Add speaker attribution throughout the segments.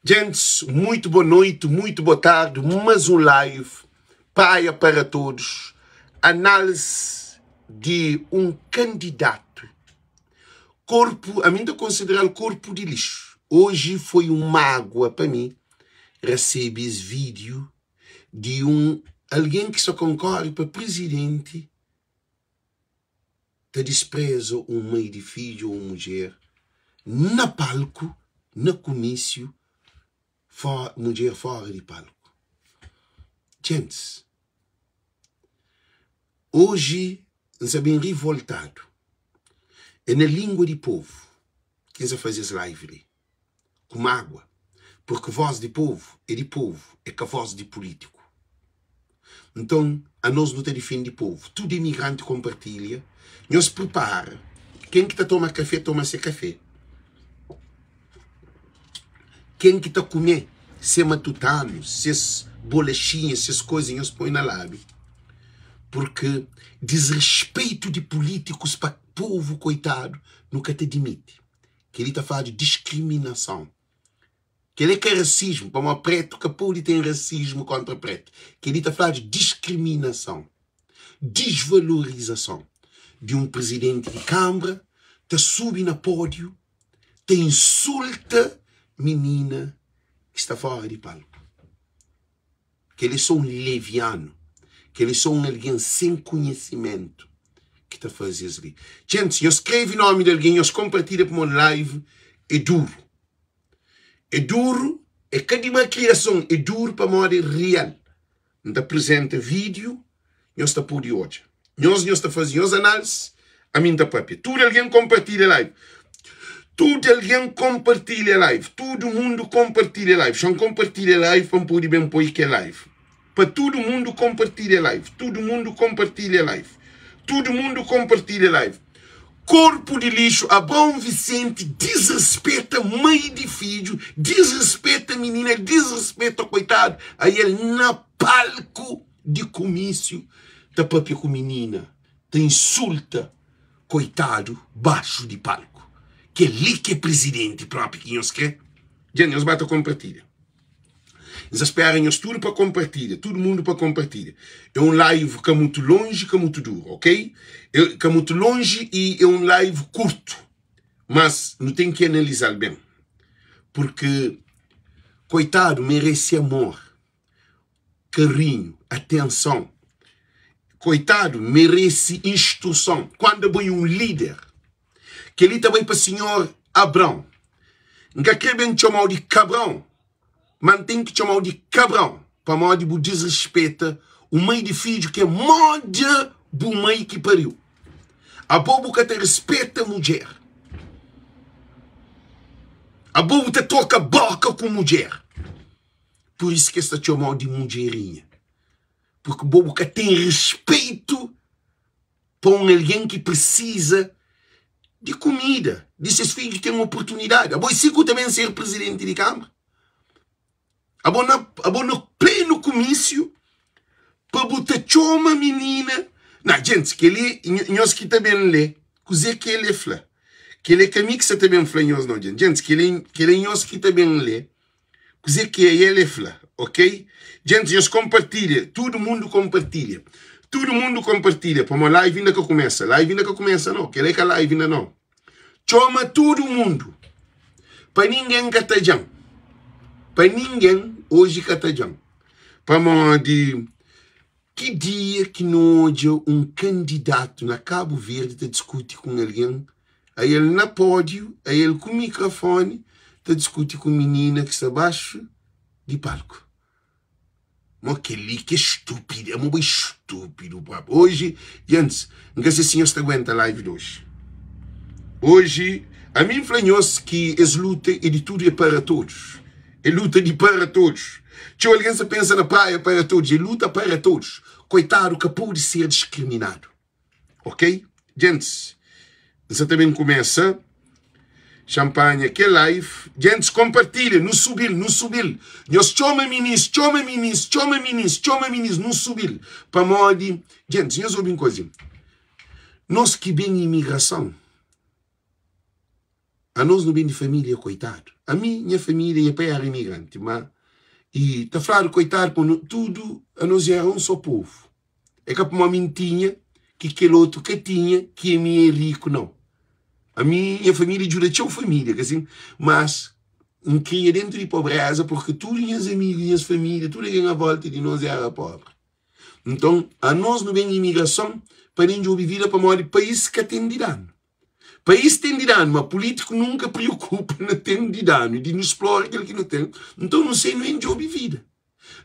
Speaker 1: Gents, muito boa noite, muito boa tarde, mais um live, Praia para Todos, análise de um candidato. Corpo, a mim ta considerar corpo de lixo. Hoje foi um mágoa para mim receber esse vídeo de um alguém que só concorre para presidente ta dispreza un mai di fidju ô un mudjer na palku, na kumísiu, mudjer fóra di palku. Djentis, oji N sta ben rivoltadu. É na língua di povu ki N sta faze es live li, ku mágua, purki vós di povu é di povu, é ka vós di pulítiku. Nton, anos nu ta difende povu. Tudu imigranti konpartilha. Nhos pripara. Ken ki ta toma kafé, toma se kafé. Ken ki ta kume se matutanu, ses bolaxinha, ses koza, nhos poi na ladu. Purki disrespeitu di pulítikus pa povu koitadu, nu ka ta dimiti. Kel-li ta fladu diskriminason. Kel-li é ka rasismu, pamodi prétu ka pode ten rasismu kóntra prétu. Kel-li ta fladu diskriminason, disvalorizason di un prizidenti di kanbra ta subi na pódiu ta insulta minina ki sta fóra di palku. Kel-li é sô un levianu, kel-li é sô un algen sen konhisimentu ki ta faze es li. Djentis, nhos skrebe nómi di algen, nhos konpartilha pamodi live é duru. É duru, é ka di malkriason, é duru pamodi é real. N ta prizenta vídiu, nhos ta pode odja. Nhos, nhos ta faze nhos análisi, ami N ta pâpia. Tudu algen konpartilha live. Tudu algen konpartilha live. Tudu mundu konpartilha live. Xa-m konpartilha live pa N pode ben poi kel live. Pa tudu mundu konpartilha live. Tudu mundu konpartilha live. Tudu mundu konpartilha live. Korpu di lixu, Abraão Vicente disrespeta mai di fidju, disrespeta minina, disrespeta koitadu, aí el na palku di kumísiu ta papia ku minina, ta insulta koitadu baxu di palku. Kel-li ki é prizidenti propi ki nhos kre? Dja nhos ba ta konpartilha. N sa spera nhos tudu pa konpartilha, tudu mundu pa konpartilha. É un live ka mutu lonji, ka mutu duru, ok? É ka mutu lonji y é un live kurtu, mas nu ten ki analiza-l ben, purki koitadu merese amor, karinhu, atenson. Koitadu merese instruson. Kuandu abo é un líder, Kel-li ta bai pa sinhor Abrão. N ka krê ben txoma-u di Kabrão, má N ten ki txoma-u di Kabrão, pamodi bu disrispeta un mai di fidju ki é móda bu mai ki pariu. Abo bu ka ta rispeta mudjer. Abo bu ta troka bóka ku mudjer. Pur isu ki es ta txoma-u di mudjerinha, purki bo bu ka ten rispeitu pa un algen ki prisiza di kumida, di ses fidju ten oportunidadi. Abo é si ku ta ben ser prizidenti di kanbra? Abo na, abo na plenu kumísiu pa bu ta txoma minina. Na, djentis, kel-li, nhos ki ta ben lé kuzê ki el fla. Kel-li é ka mi ki sa ta ben fla nhos nau, djentis. Djentis, kel-li, kel-li é nhos ki ta ben lé Kuzê ki el e fla, ok? Djentis, nhos konpartilha, tudu mundu konpartilha. Tudu mundu konpartilha, pamodi live inda ka kumesa. Live inda ka kumesa nau, kel-la é ka live inda nau. Txoma tudu mundu, pa ningen ka ta dja-m. Pa ningen oji ka ta dja-m. Pamodi ki dia ki nu odja un kandidatu na Kabu Verdi ta diskuti ku un algen Ael na pódiu, ael ku mikrofóni ta diskuti ku minina ki sta baxu di palku. Mo kel-li ki é stúpidu, amo bai stúpidu própi. Oji, i antis, N ka se si nhos ta aguenta live di oji. Oji, ami N fla nhos ki es luta é di tudu, é para todos. É luta di para todos. Txeu algen sa pensa na praia para todos, é luta para todos. Koitadu ka pode ser diskriminadu. Ok Djentis N sa ta ben kumesa Xanpanha ke live Djentis konpartilha Nu subi-l nu subi-l Nhos txoma minis txoma minis txoma minis txoma minis Nu subi-l Pamodi Djentis nhos obi un koza Nos ki ben imigrason. Anos nu ben di família koitadu. Ami, nha família, nha pai éra imigranti, má i ta fladu koitadu pa nu tudu anos éra un sô povu. É ka pamodi mi N tinha ki kel otu ka tinha ki ami é riku, nau. Ami, nha família djuda txeu família, ka sin? Mas N kria déntu di pobréza purki tudu nhas amigu, nhas família, tudu algen a vólta di nos éra póbri. Nton, anos nu ben imigrason pa ben djobe vida pamodi país ka ten di da-nu. País ten di da-nu, ma pulítiku nunka priokupa na ten di da-nu, di nu splora kel ki nu ten. Nton, nu sai nu ben djobe vida.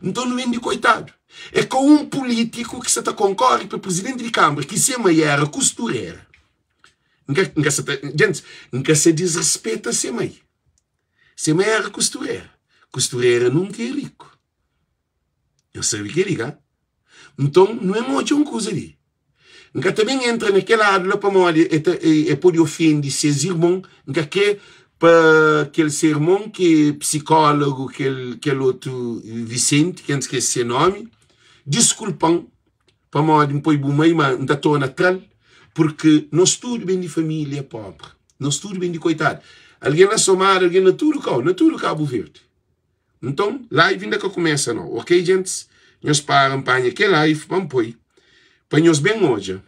Speaker 1: Nton, nu ben di koitadu. É ka un pulítiku ki sa ta konkore pa prizidenti di kanbra ki se mai éra kusturera. N ka, N ka sa ta, djentis, N ka sa disrispeta se mai. Se mai éra kusturera. Kusturera nunka é riku. Nhos sabe kel-li, ka? Nton, nu ben odja un kuza li. N ka ta ben entra na kel ladu la pamodi e ta e pode ofende ses irmon. N ka kre pa kel se irmon ki é psikólogu, kel kel otu Visenti, ki N skese se nomi, diskulpa-m pamodi N poi bu mai, ma N ta torna tra-l, purki nos tudu ben di família pobri, nos tudu ben di koitadu. Algen na Somada, algen na tudu kau, na tudu Kabu Verdi. Nton live inda ka kumesa nau ok djentis nhos para n panha kel live pa n poi pa nhos ben odja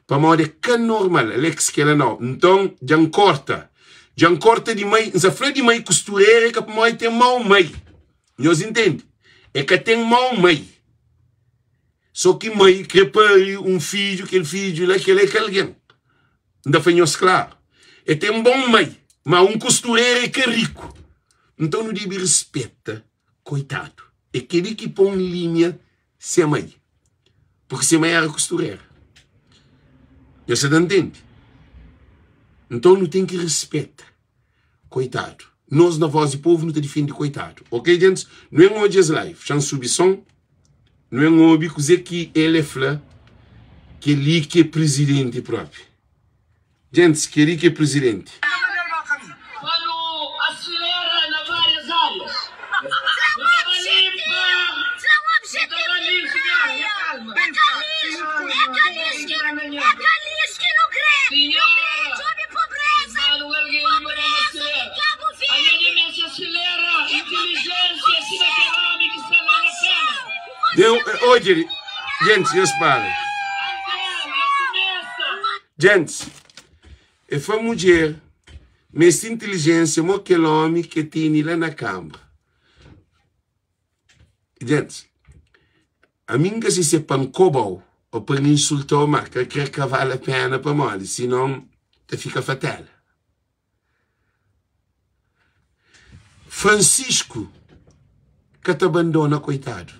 Speaker 1: pamodi é ka normal alex kela nau nton dja n korta dja n korta di mai n sa fla di mai kusturera é ka pamodi ten mau mai nhos intende é ka ten mau mai so ki mai kre pari un fidju kel fidju la kel é ka algen N ta fla nhos klaru, E ten bon mai, má un kustureru é ka riku. Nton nu debe rispeta koitadu. É kel-li ki pô-m limia se mai, purki se mai éra kusturera. Nhos sa ta ntende? Nton nu ten ki rispeta koitadu. Nos na Voz di Povu nu ta difende koitadu. Ok, gentis? Nu en odja es live. Xa-m subi son. Nu en obi kuzê ki el e fla kel-li ki é prizidenti propi. Gentis, kel-li ki é prizidenti.
Speaker 2: Pa nu asilera na varias arias. Nu ta ba limpa, nu ta ba limpa, senhora, nha kalma. Senhora, manda un algen li pa ben asilera. Algen dja meste asilera intilijensia sima kel omi ki sta la na kama.
Speaker 1: Deu, odja li, gentis, nhos para. Gentis, e fla mudjer meste intilijensia mo kel omi ke tene la na kama. Gentis, ami N ka si se pa N koba-u ô pa N insulta-u, má ka kre ka vale pena pamodi sinon ta fika fatela. Francisco ka ta bandona koitadu.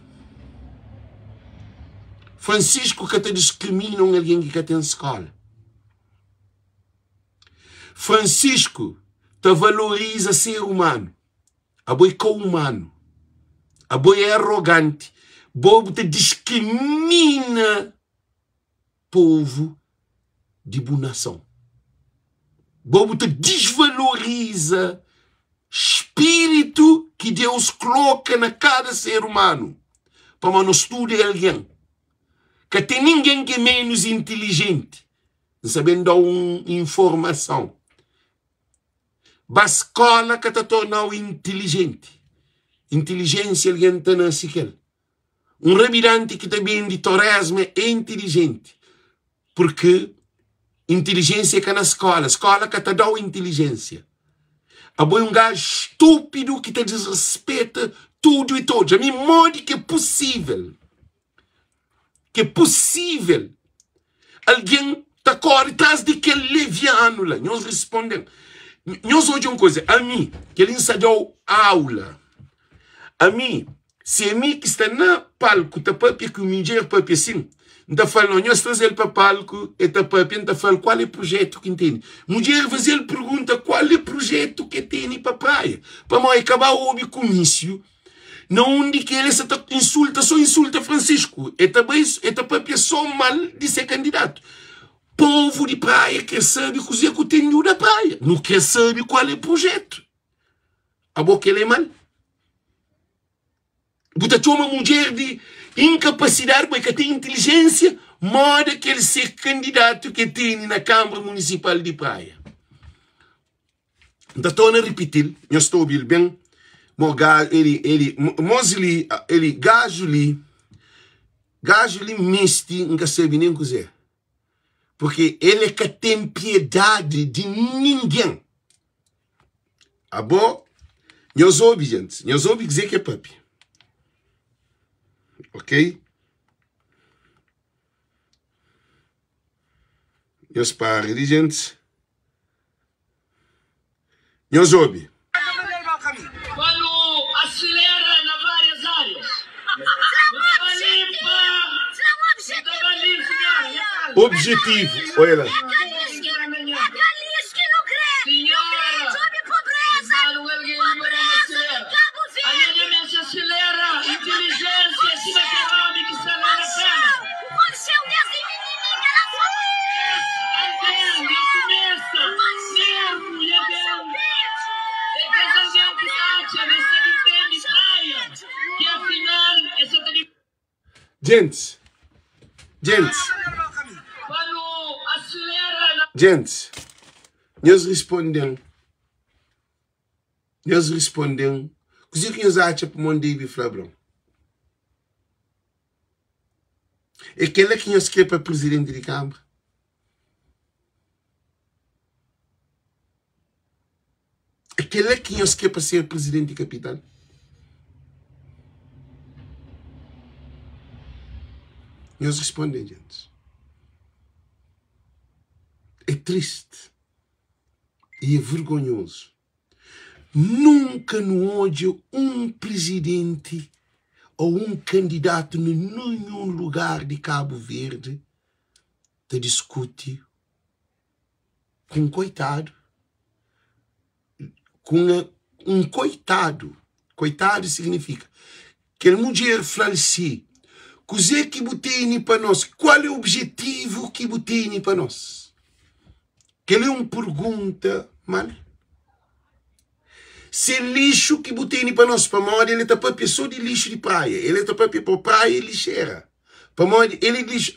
Speaker 1: Francisco ka ta diskrimina un algen ki ka ten skola. Francisco ta valoriza ser umanu. Abo é ka umanu. Abo é aroganti. Bo bu ta diskrimina povu di bu nason. Bo bu ta disvaloriza spiritu ki Deus kloka na kada ser umanu. Pamodi nos tudu é algen. Ka ten ningen ki é menus intilijenti. N sa ben da-u un informason. Ba skola ka ta torna-u intilijenti. Intilijénsia algen ta nase ku el. Un rabidanti ki ta bende toresma é intilijenti, purki intilijénsia é ka na skola. Skola ka ta da-u intilijénsia. Abo é un gaju stúpidu ki ta disrispeta tudu i todos. Ami, modi ki é pusível ki é pusível algen ta kóre tras di kel levianu la? Nhos responde-m. Nhos odja un kuza, ami, kel-li N sta da-u aula. Ami, si é mi ki sta na palku ta pâpia ku minjer pâpia sin, N ta fla-l, no, nhos traze-l pa palku, el ta pâpia, N ta fla-l kual é prujétu ki N tene. Mudjer faze-l pergunta kual é prujétu ki el tene pa praia, pamodi el ka ba obi kumísiu na undi ki el sa ta insulta, so insulta Francisco, el ta bai, el ta papia so mal di se kandidatu. Povu di Praia kre sabe kuze ku ten djuda Praia, nu kre sabe kual é prujetu. Abo kel é mal? Bu ta txoma mudjer di inkapasidadi pa el ka ten intelijensia moda kel se kandidatu ke tene na Kambra Munisipal di Praia. N ta torna ripiti-l, nhos ta obi-l ben, mo ga, eli, eli, mos li, eli, gaju li, gaju li misti N ka sabe nen kuzê, purke el e ka ten piedadi di ningen. Abo, nhos obi, gentis, nhos obi kuzê ki e papia, ok? Nhos para li, gentis. Nhos obi.
Speaker 2: Pa nu aselera na varias arias. Nu ta ba limpa, nu ta ba limpa, senhora, nha kalma.
Speaker 1: Objetivu, oia la.
Speaker 2: Senhora, fala un algen li pa ben aselera. Algen dja meste aselera intelijensia sima kel omi ki sta la na Kamara. Es algen dja kumesa nervu dja ben. É kes algen ki ta atxa ma es ta difende praia ki afinal es sa ta
Speaker 1: Gentis, gentis,
Speaker 2: Pa nu aselera na.
Speaker 1: Gentis, nhos risponde-m, nhos risponde-m, kuzê ki nhos atxa pamodi N debe fla Abraon? É kel-la ki nhos krê pa prizidenti di kanbra? É kel-la ki nhos krê pa ser prizidenti di kapital? Nhos responde, gentis. É tristi i é vergonhozu. Nunka nu odja un prizidenti ô un kandidatu na ninhun lugar di Kabu Verdi ta diskuti ku un koitadu, ku un koitadu, koitadu signifika kel mudjer fla-l si, Kuzê ki bu tene pa nos? Kual é obijetivu ki bu tene pa nos? Kel-li é un pergunta mal. Se lixu ki bu tene pa nos, pamodi el ta papia sô di lixu di praia, el ta papia pa praia é lixera, pamodi el é lixu.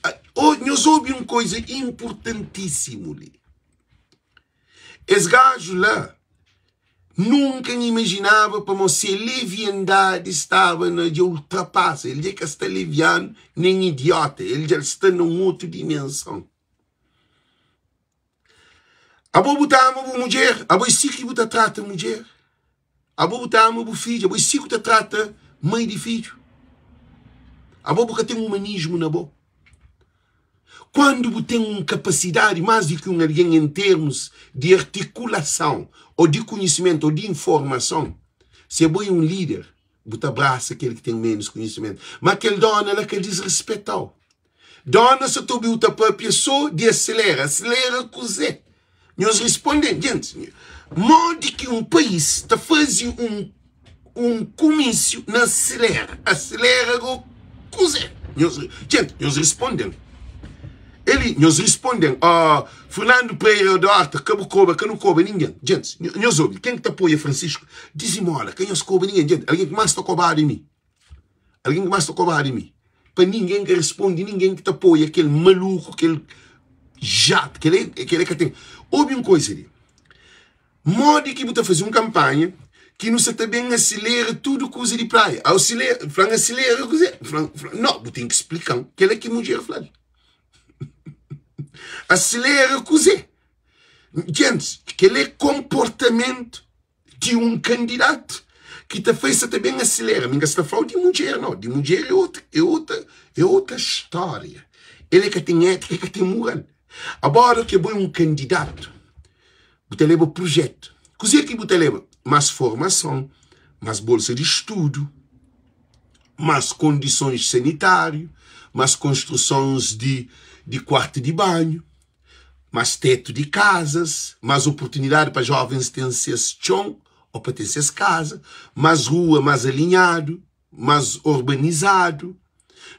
Speaker 1: Nhos obi un koza inportantísimu li. Es gaju la, nunka N imajinaba pamodi se leviandadi staba na dja ultrapasa, el dja ka sta levianu nen idiota, el dja sta na un otu dimenson. Abo bu ta ama bu mudjer? Abo é si ki bu ta trata mudjer? Abo bu ta ama bu fidju? Abo é si ku ta trata mai di fidju? Abo bu ka ten umanismu na bo? Kuandu bu ten un kapasidadi más di ki un algen en termus di artikulason ô di konhisimentu ô di informason, si abo é un líder, bu ta brasa kel ki ten ménus konhisimentu. Má kel dóna la ka disrespeta-u. Dóna sa ta obi-u ta pâpia sô di aselera. Aselera kuzê? Nhos responde-m, gentis, modi ki un país ta faze un un kumísiu na aselera? Aselera go kuzê? Nhos, gente, nhos responde-m. Eli, nhos responde-m. Oh, Fernando Pereira da Horta, ka bu koba, ka nu koba ningen. Gentis, nhos obi, ken ki ta apoia Francisco, dizimola, ka nhos koba ningen. Gente, algen ki más ta kobadu é mi. Algen ki más ta kobadu é mi. Pa ningen ka responde ningen ki ta apoia kel maluku, kel jato, kel kel ka ten. Obi un koisa li, modi ki bu ta faze un kanpanha ki nu sa ta ben asilera tudu kuza di praia? Ausilera, fla-m asilera kuzê? Fla-m, fla-m, no, bu ten ki splika-m kel-la ki mudjer fla-l. Asilera kuzê? Gentis, kel-la é konportamentu di un kandidatu ki ta fla sa ta ben asilera. Mi ka sta fla-u di mudjer no, di mudjer é otu, é otu, é otra stória. El é ka ten étika, el ka ten mural. Agora ki bo é un kandidatu, bu ta leba prujetu. Kuzê ki bu ta leba? Más formason, más bolsa di studu, más kondisons sanitáriu, más konstrusons di di kuartu di banhu. Más tetu di kazas, más oportunidadi pa jovens ten ses txon ô pa ten ses kaza, más rua más alinhadu, más urbanizadu,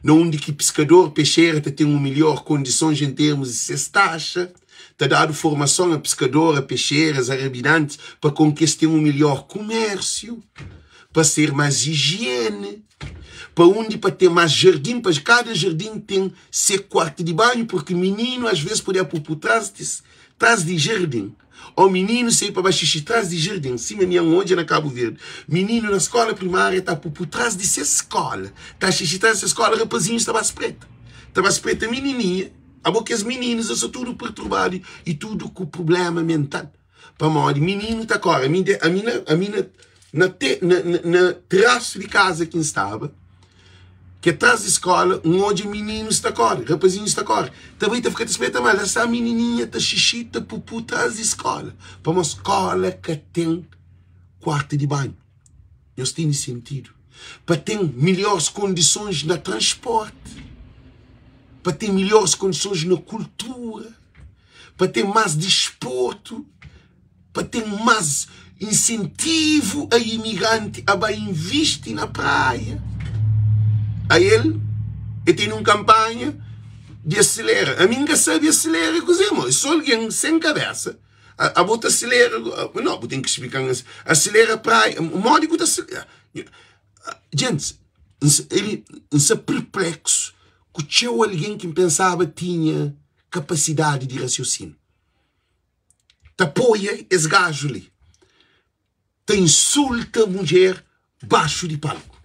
Speaker 1: na undi ki piskador, pexera ta ten un milhor kondisons en termus di ses taxa, ta dadu formason a piskador, a pexeras, a rabidantis pa kon ki es ten un milhor kumérsiu, pa ser más ijiene. Pa undi pa ten más jardin, pa kada jardin ten se kuartu di banhu, purki mininu as ves pudia pupu tras di, tras di jardin. Ó mininu sai pa ba xixi tras di jardin, sima mi N odja na Kabu Verdi. Mininu na skóla primária ta pupu tras di ses skóla, ta xixi tras di ses skóla, rapazinhus ta ba spreta, ta ba spreta minininha. Abo kes mininus es sta tudu perturbadu i tudu ku prubléma mental. Pamodi mininu ta kóre. Ami, ami, na, ami na, na, te, na, na, na terasu di kaza ki N staba, ki é tras di skóla, N odja mininus ta kóre, rapazinhus ta kóre, ta bai ta fika ta spreta, má la sta minininha ta xixi, ta pupu tras di skóla. Pamodi skóla ka ten kuartu di banhu. Nhos tene sentidu. Pa ten melhores kondisons na transporti, pa ten melhores kondisons na kultura, pa ten más disportu, pa ten más insentivu a imigranti a ba invisti na praia. A el, el tene un kanpanha di aselera. Ami N ka sabe aselera é kuzê, mo. É sô algen sen kabésa. Abo ta aselera, no, bu ten ki splika-m. Aselera praia, modi ku ta aselera? Gentis, N sta perpleksu ku txeu algen ki N pensaba tinha kapasidadi di rasiosinu ta apoia es gaju li ta insulta mudjer baxu di palku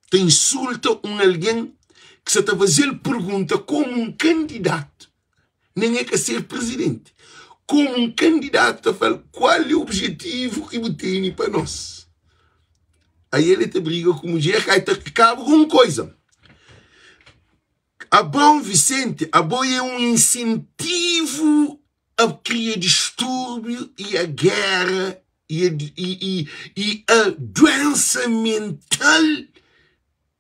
Speaker 1: ta insulta un algen ki sa ta faze-l pergunta komu un kandidatu nen e ka ser prizidenti komu un kandidatu ta fla-l kual é objetivu ki bu tene pa nos aí el ta briga ku mudjer ka ta kaba ku un koisa Abraão Vicente, abo é um incentivo a cria distúrbio e a guerra e a, e, e, e a doença mental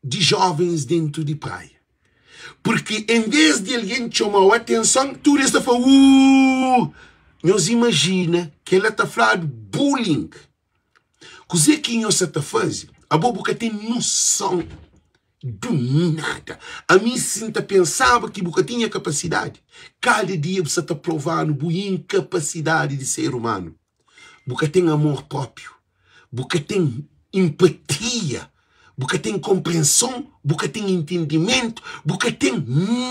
Speaker 1: de jovens dentro de praia. Porque em vez de alguém te chamar a atenção, tudo está falando, Nós imagina que ela está falando bullying. Kuzê ki nho sa ta faze? Abo bu ka ten noson du nada. Ami si N ta pensaba ki bu ka tinha kapasidadi, kada dia bu sa ta prova-nu bu inkapasidadi di ser umanu. Bu ka ten amor própiu, bu ka ten inpatia, bu ka ten konprenson, bu ka ten intendimentu, bu ka ten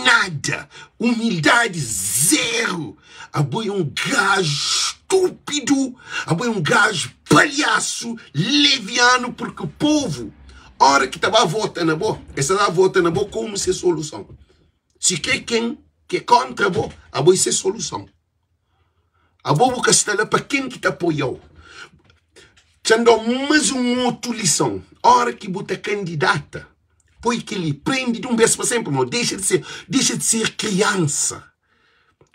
Speaker 1: nada. Umildadi zeru. Abo é un gaju stúpidu, abo é un gaju palhasu, levianu, purki povu óra ki ta ba vota na bo, es ta ba vota na bo komu se soluson. Si kre ken ki é kóntra bo, abo é se soluson. Abo bu ka sta la pa ken ki ta apoia-u. Txa-m da-u más un otu lison. Óra ki bu ta kandidata, poi kel-li, prende di un bês pa sénpri, irmon. Dexa di ser, dexa di ser kriansa.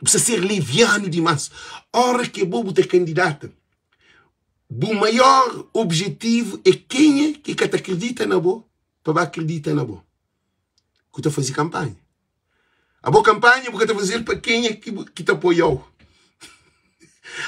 Speaker 1: Bu sta ser levianu dimás. Óra ki abo bu ta kandidata, bu maior objetivu é kenha ki ka ta kridita na bo pa ba kridita na bo. Ku ta faze kanpanha. Abo kanpanha bu ka ta faze-l pa kenha ki ta apoia-u.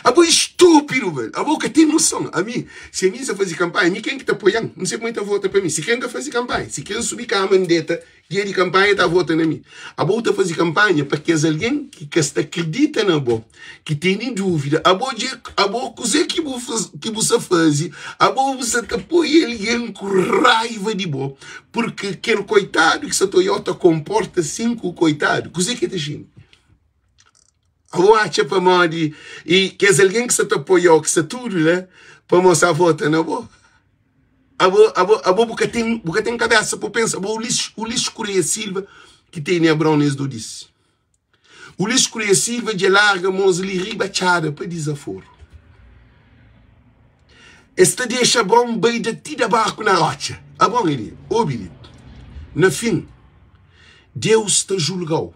Speaker 1: Abo é estúpido, mano. Abo ka ten noson. Ami, si ami sa faze kanpanha, mi ken ki ta apoia-m? N se kuma ta vota pa mi. Si ken ka faze kanpanha, si ken subi kama N deta dia di kanpanha ta vota na mi. Abo ta faze kanpanha pa kes algen ki ka sta kridita na bo, ki tene dúvida. Abo dje, abo kuze ki bu ki bu sa faze? Abo bu sa ta poi algen ku raiva di bo, purki kel koitadu ki sa ta oiau ta konporta sin ku koitadu. Kuze ki el ta xinti? Abo atxa pamodi i kes algen ki sa ta apoiau ki sta tudu la pamo sa vota na bo? Abo abo abo bu ka ten bu ka ten kabesa pa pensa abo Ulisses Ulisses Correia Silva ki tene Abrão nes do disi Ulisses Correia Silva dja larga mos li riba txada pa dizaforu es ta dexa Abrão bai da ti da barku na rotxa Abrão eli obi li na fin Deus ta julgau.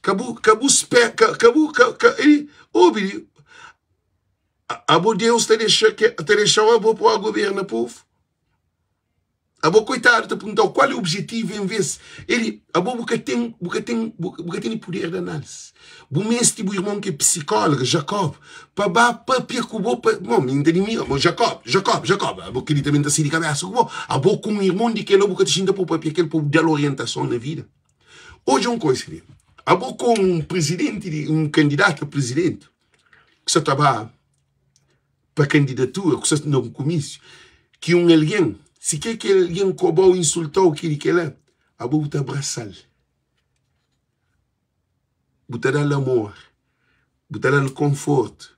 Speaker 1: Ka bu, ka bu spe, ka, ka bu, ka, ka, e, obi, abo Deus ta dexa ke, ta dexa-u abo pa governa povu. Abo koitadu ta perguntau kual é objetivu en vez ele, abo bu ka ten, bu ka ten, bu, bu ka tene puder di análise. Bu meste bu irmon ki é psikóloga, Jacob, pa ba papia ku bo pa, bom, mi N ta dimira, bo Jacob, Jacob, Jacob, abo kel-li tanbe ta sai di kabesa ku bo. Abo ku un irmon di kel-la bu ka ta xinta pa bu papia ku el pa bu da-l orientason na vida. Odja un koisa li, abo komu un prizidenti di un kandidatu a prizidenti ki sa ta ba pa kandidatura, ku sa na un kumísiu, ki un algen, si ke kel algen koba-u, insulta-u, kili kela, abo bu ta abrasa-l, bu ta da-l amor. Bu ta da-l konfortu.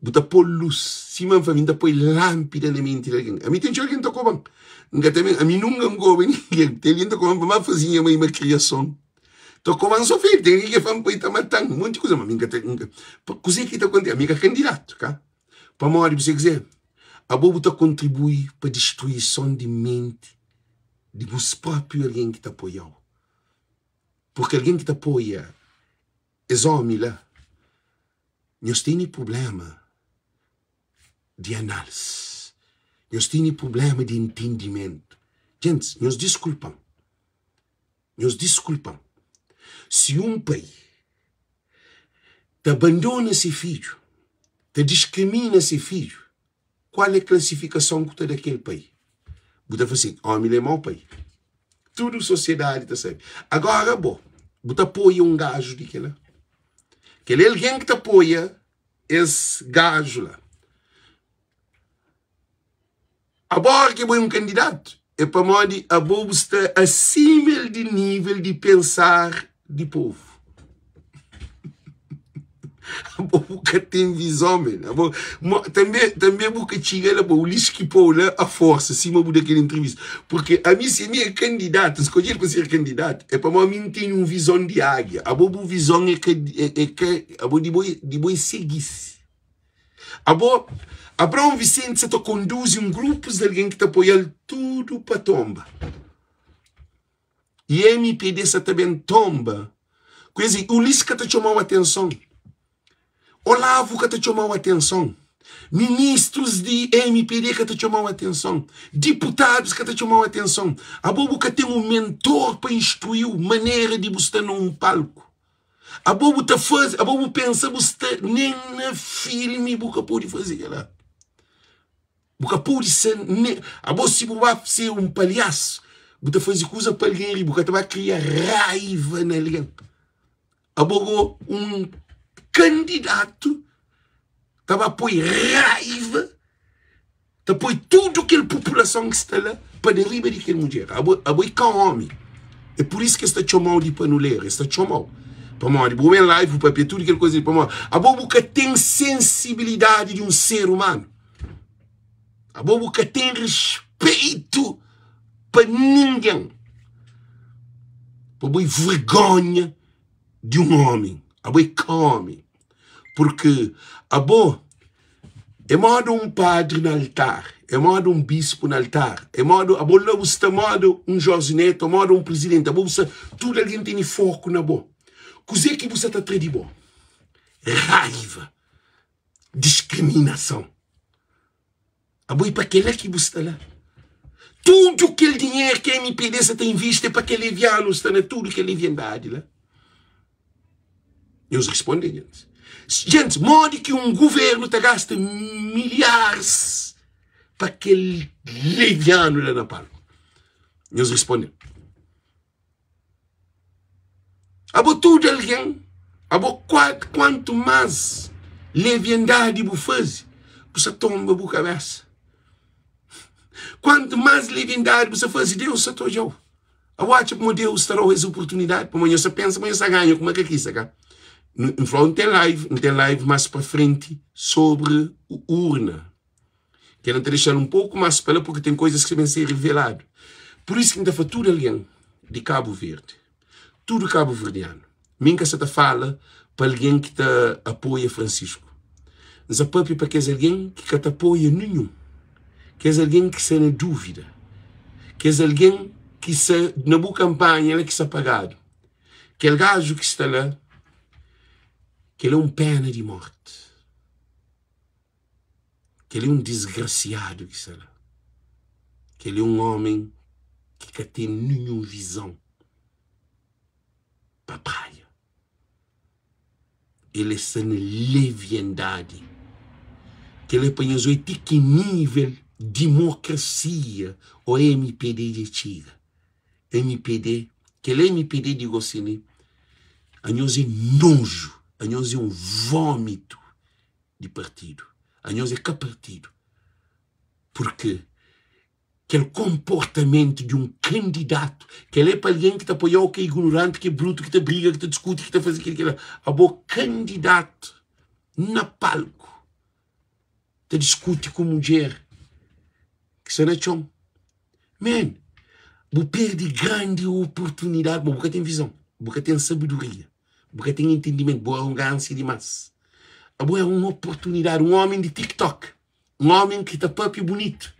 Speaker 1: Bu ta pô-l lus. Sima N fla, mi N ta poi lánpida na menti di algen. Ami ten txeu algen ta koba-m. N ka ta ben, ami nunka N koba ningen. Ten algen ta koba-m pamodi N faze nha mai ma kriason. Ta koba-m so fedu. Ten algen ki fla-m pa el ta mata-m. Monti kuza, ma mi N ka ta, N ka. Kuzê ki ta kontise? Ami N ka kandidatu, ka? Pamodi bu sabe kuzê? Abo bu ta kontribui pa distruison di menti di bus própi algen ki ta apoia-u. Purki algen ki ta apoia es ómi la, nhos tene prubléma di análisi, nhos tene prubléma di entendimentu. Gentis, nhos diskulpa-m, nhos diskulpa-m. Si un pai ta abandona se fidju, ta diskrimina se fidju, Kual é klasifikason ku ta da kel pai? Bu ta fla si, Ómi la é mau pai. Tudu sosiedadi ta sabe. Agora bo, bu ta apoia un gaju di kela? Kel é algen ki ta apoia es gaju la. Abora ki bo é un kandidatu, é pamodi abo bu sta asima di nível di pensar di povu. Abo bu ka ten vizon men. Abo, mo, tanbe, tanbe bu ka txiga la, bo Ulisses ki pou la a forsa, sima bu da kel entrevista. Porque ami si mi é kandidatu, N skodjedu pa ser kandidatu, é pamodi mi N tene un vizon di águia. Abo bu vizon é ka, é, é ka, abo di bo, di bo é segisi. Abo, Abraão Vicente sa ta konduzi un grupus di algen ki ta apoia-l tudu pa tomba. I MPD sa ta ben tomba ku es. Ulisses ka ta txomau atenson, Olavo ka ta txomau atenson, ministrus di MPD ka ta txomau atenson, diputadus ka ta txomau atenson. Abo bu ka ten un mentor pa instruiu manera di bu sta na un palku. Abo bu ta faze, abo bu pensa bu sta nen na filmi bu ka pode faze kela. Bu ka pode ser ne abo si bu ba ser un palhasu bu ta faze kuza pa algen ri bu ka ta ba kria raiva na algen abo go un kandidatu ta ba poi raiva ta poi tudu kel populason ki sta la pa da riba di kel mudjer abo abo i ka omi é pur isu ki es ta txomau di panuleru es ta txomau pamodi bu ben live bu papia tudu kel kuza li pamodi abo bu ka ten sensibilidadi di un ser umanu. Abo bu ka ten respeito pa ningen. Pa bo é vergonha di un omi. Abo é ka omi. Porque abo é moda un padri na altar, é moda un bispo na altar, é moda abo la bu sta moda un Jorge Neto, moda un presidente. Abo bu sta tudu algen tene foku na bo. Kuzê ki bu sta ta tra di bo? Raiva. Diskriminason. Abo e pa kela ki bu sta la. Tudu kel dinheru ki MPD sa ta invisti é pa kel levianu sta na tudu kel leviandadi la. Nhos responde, gentis. Gentis, modi ki un guvernu ta gasta milharis pa kel levianu la na palku? Nhos responde. Abo tudu algen, abo kuantu más leviandadi bu faze, bu sa tonba bu kabésa. Kuantu más leviandadi bu sa faze, Deus sa ta odja-u. Abo atxa pamodi Deus ta da-u es oportunidadi? Pamodi nhos sa pensa ma nhos sa ganha ku makakisa, ka? N fla-u, N ten live, N ten live más pa frenti sobri urna. Kel N ta dexa-l un poku más pa la purki ten koizas ki ta ben ser reveladu. Pur isu ki N ta fla tudu algen di Kabu Verdi, tudu kabuverdianu, mi N ka sa ta fala pa algen ki ta apoia Francisco. N sa papia pa kes algen ki ka ta apoia ninhun, kes algen ki sta na dúvida, kes algen ki sta na bu kanpanha la ki sta pagadu. Kel gaju ki sta la, kel é un pena di morti. Kel-li é un disgrasiadu ki sta la. Kel-li é un ómi ki ka ten ninhun vizon pa praia. El é sta na leviandadi. Kel-li é pa nhos odja ti ki nível dimokrasia ô MPD dja txiga. MPD, kel MPD di gosi li, anhos é noju, anhos é un vómitu. di partidu. Anhos é ka partidu. Purki kel konportamentu di un kandidatu, kel é pa algen ki ta apoiau, ki é ignoranti, ki é brutu, ki ta briga, ki ta diskuti, ki ta faze kel ki la. Abo kandidatu. na palku ta diskuti ku mudjer ki sta na txon. Man, bu perde grandi oportunidadi, bo bu ka ten vizon, bu ka ten sabedoria, bu ka ten entendimentu, bu arogansia dimás. Abo é un oportunidadi, un ómi di TikTok, un ómi ki ta papia bunitu,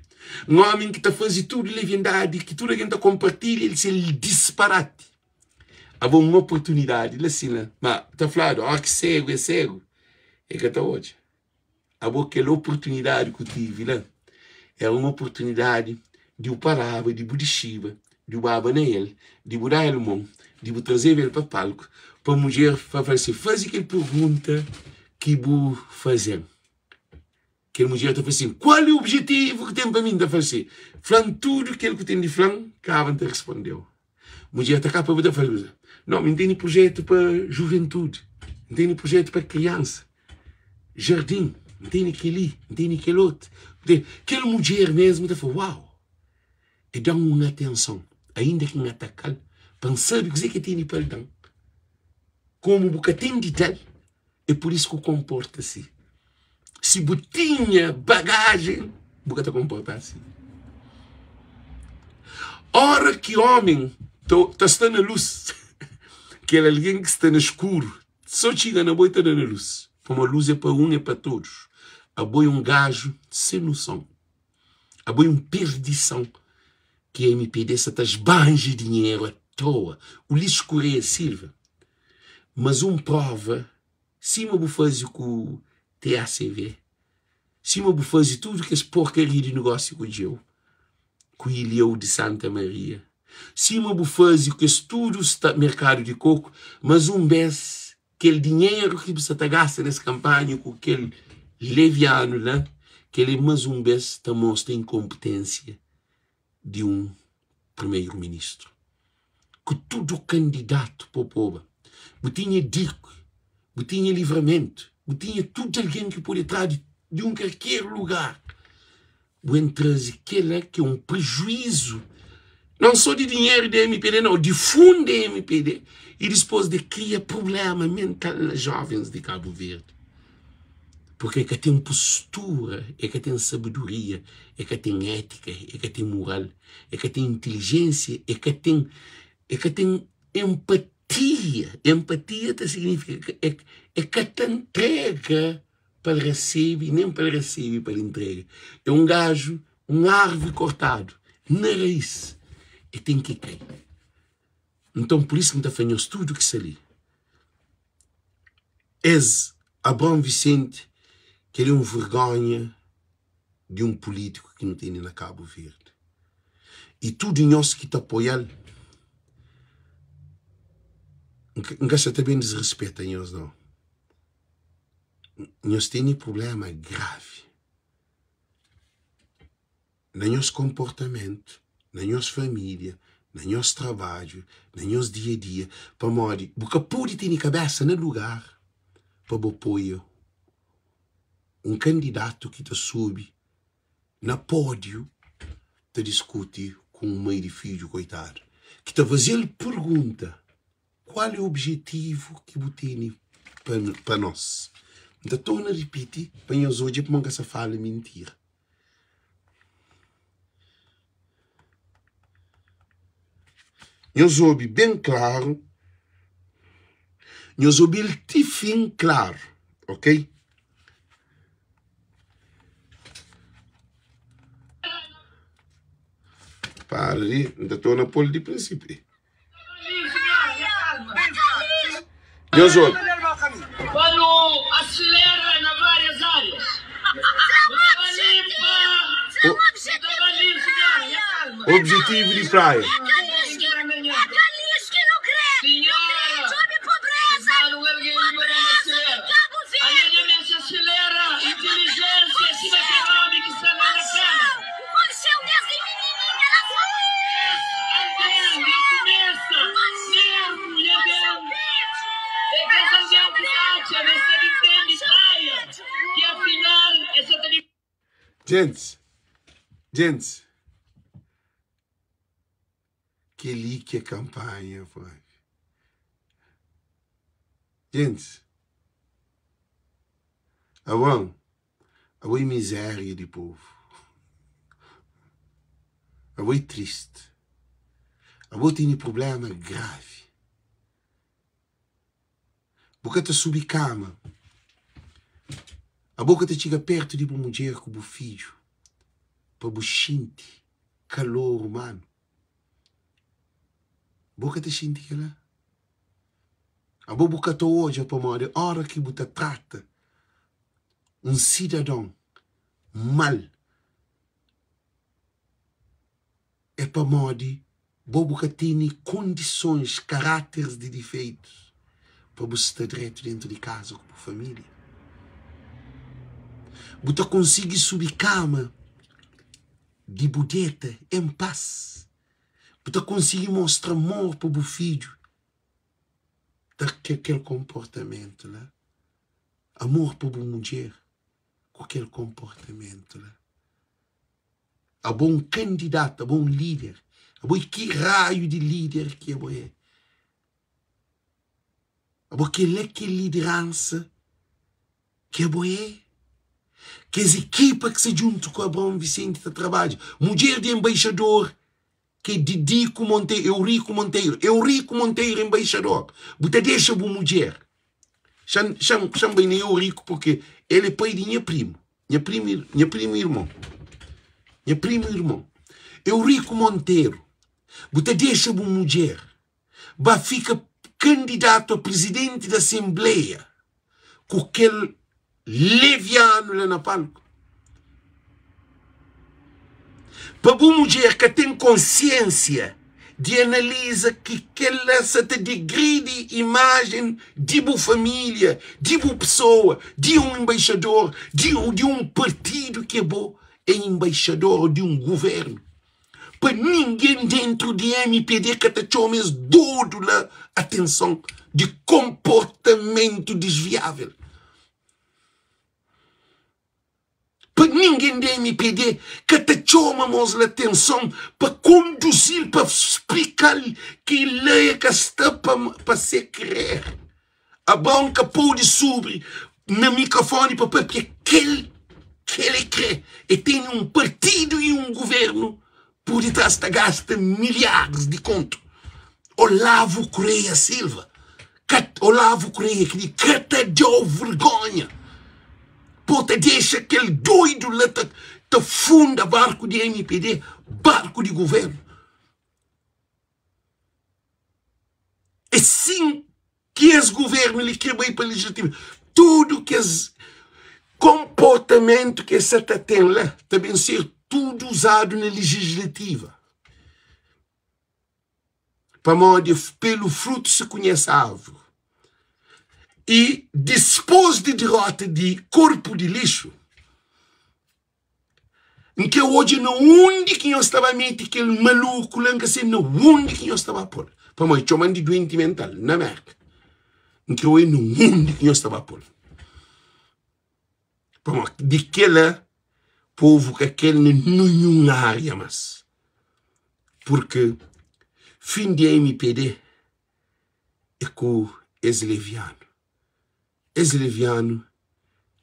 Speaker 1: un ómi ki ta faze tudu leviandadi, ki tudu algen ta konpartilha el se disparati. Abo un oportunidadi la sina, ma ta fladu, óki segu é segu, e ka ta odja. Abo kel oportunidadi ku tivi la era un oportunidadi di bu paraba, di bu dixiba, di bu baba na el, di bu da el mon, di bu trazeba el pa palku, pa mudjer pa fla si, faze kel pergunta ki bu faze-m. Kel mudjer ta fla si, kual é objetivu ki ten pa mi? N ta fla si, fla-m tudu kel ku ten di fla-m, kaba N ta responde-u. Mudjer ta kapa bu ta fala kuza. Não, mi tene projeto pa juventude, N tene projeto pa criança, jardim, N tene keli, N tene kel otu. Kel mudjer mesmo ta fala, uau, e da-m un atenson, ainda ki N ataka-l, pa N sabe kuze ki e tene pa el da-m. Komu bu ka ten di da-l, é pur isu ki bu konporta si. Si bu tinha bagajen, bu ka ta konporta asi. Ora ki ómi ta sta na lus, kel algen ki sta na skuru sô txiga na bo i ta da na lus. Pamodi lus é pa un, é pa todos. Abo é un gaju sen noson. Abo é un perdison ki mpd sa ta sbanja dinheru a toa. Ulisses Correia Silva, mas un prova sima bu faze ku TACV, sima bu faze tudu kes porkaria di negósiu ku Djeu, ku Ilheu di Santa Maria, sima bu faze ku kes tudu merkadu di koku, mas un bes kel dinheru ki bu sa ta gasta nes kanpanha ku kel levianu la, kel-li mas un bes ta mostra inkonpetensia di un primeru ministru. Ku tudu kandidatu pa poba, bu tinha Dirk, bu tinha Livramento, bu tinha tudu algen ki pode tra di un kalker lugar. Bu en traze kela ki é un prejuizu não só di dinheru di MPD não, di fundu di MPD e dispôs de kria prublema mental na jovens di Cabo Verde. Porque e ka ten postura, e ka ten sabedoria, e ka ten étika, e ka ten moral, e ka ten inteligência, e ka ten, e ka ten empatia. Empatia ta signifika e, e ka ta entrega pa el resebe, nen pa el resebe pa el entrega. É un gaju, un arvi kortadu na rais, e ten ki kai. Nton, pur isu ki N ta fla nhos tudu ki sta li, es Abraão Vicente, kel é un vergonha di un pulítiku ki nu tene na Kabu Verdi. I tudu nhos ki ta apoia-l, N ka sa ta ben disrispeta nhos, nau. Nhos tene prubléma gravi na nhos konportamentu, na nhos família, na nhos trabadju, na nhos dia-a-dia, pamodi bu ka pode tene kabésa na lugar pa bu apoia un kandidatu ki ta subi na pódiu ta diskuti ku un mai di fidju koitadu ki ta faze-l pergunta. Kual é objetivu ki bu tene pa nos? N ta torna ripiti pa nhos odja pamodi N ka sa fala mintira. Nhos obi ben klaru, nhos obi-l ti fin klaru, ok? Para li, N ta torna pô-l di prinsipiu. Nhos obi.
Speaker 2: Pa nu asilera na varias arias. Nu ta ba limpa. Nu ta ba limpa.
Speaker 1: Objetivu di Praia. Djentis, djentis, kel-li ki é kanpanha, Djentis. Abraon, abo é mizéria di povu. Abo é tristi. Abo tene prubléma gravi. Bu ka ta subi kama. Abo ka ta txiga pértu di bu mudjer ku bu fidju pa bu xinti kalor umanu. Bo ka ta xinti kel-la? Abo bu ka ta odja pamodi óra ki bu ta trata un sidadon mal é pamodi bo bu ka tene kondisons, karáteris di difeitus pa bu sta dretu dentu di kaza ku bu família. Bu ta konsigi subi kama di bu deta en pas. Bu ta konsigi mostra amor pa bu fidju ta kel konportamentu la, amor pa bu mudjer ku kel konportamentu la. Abo un kandidatu, abo un lider, abo é ki raiu di lider ki abo é? Abo kel-la ki é lideransa ki abo é? Kes ekipa ki sta djuntu ku Abraon Vicente ta trabadja, mudjer di enbaixador ki é Didico Monteiro, Eurico Monteiro, Eurico Monteiro enbaixador, bu ta dexa bu mudjer, xa-m xa-m xa-m bai na Eurico porque el é pai di nha primo, nha primo nha primo irmon, nha primo irmon, Eurico Monteiro, bu ta dexa bu mudjer ba fika kandidatu a prizidenti di asenbleia ku kel levianu la na palku? Pa bu mudjer ka ten konsiensia di analiza ki kel-la sa ta digridi imajen di bu família, di bu pesoa, di un enbaixador, di un partidu ki bo é enbaixador ô di un guvernu. Pa ningen dentru di mpd ka ta txoma es dodu la atenson di konportamentu disviavel. Pa ningen di mpd ka ta txoma mos la atenson pa konduzi-l, pa splika-l ki la e ka sta pa se kerer. Abraon ka pode subi na mikrofoni pa papia kel ki el kre. El tene un partidu i un guvernu pur ditras ta gasta milharis di kontu. Olavo Correia Silva, ka, Olavo Correia ki di ka ta da-u vergonha po ta dexa kel doidu la ta, ta funda barku di MPD, barku di guvernu. É sin ki es governu li kre bai pa legislativu. Tudu kes konportamentu ki es sa ta ten la ta ben ser tudu uzadu na legislativa. Pamodi pelu frutu se kunhese arvuri. I dispos di dirota di korpu di lixu, N kre odja na undi ki nhos ta ba mete kel maluku la, N ka sabe na undi ki nhos ta ba pô-l. Pamodi txoma-m di duenti mental na Mérka. N kre odja na undi ki nhos ta ba pô-l. Pamodi di kel-la, povu ka kre-l na ninhun ária más. Purki fin di mpd é ku es levianu. Es levianu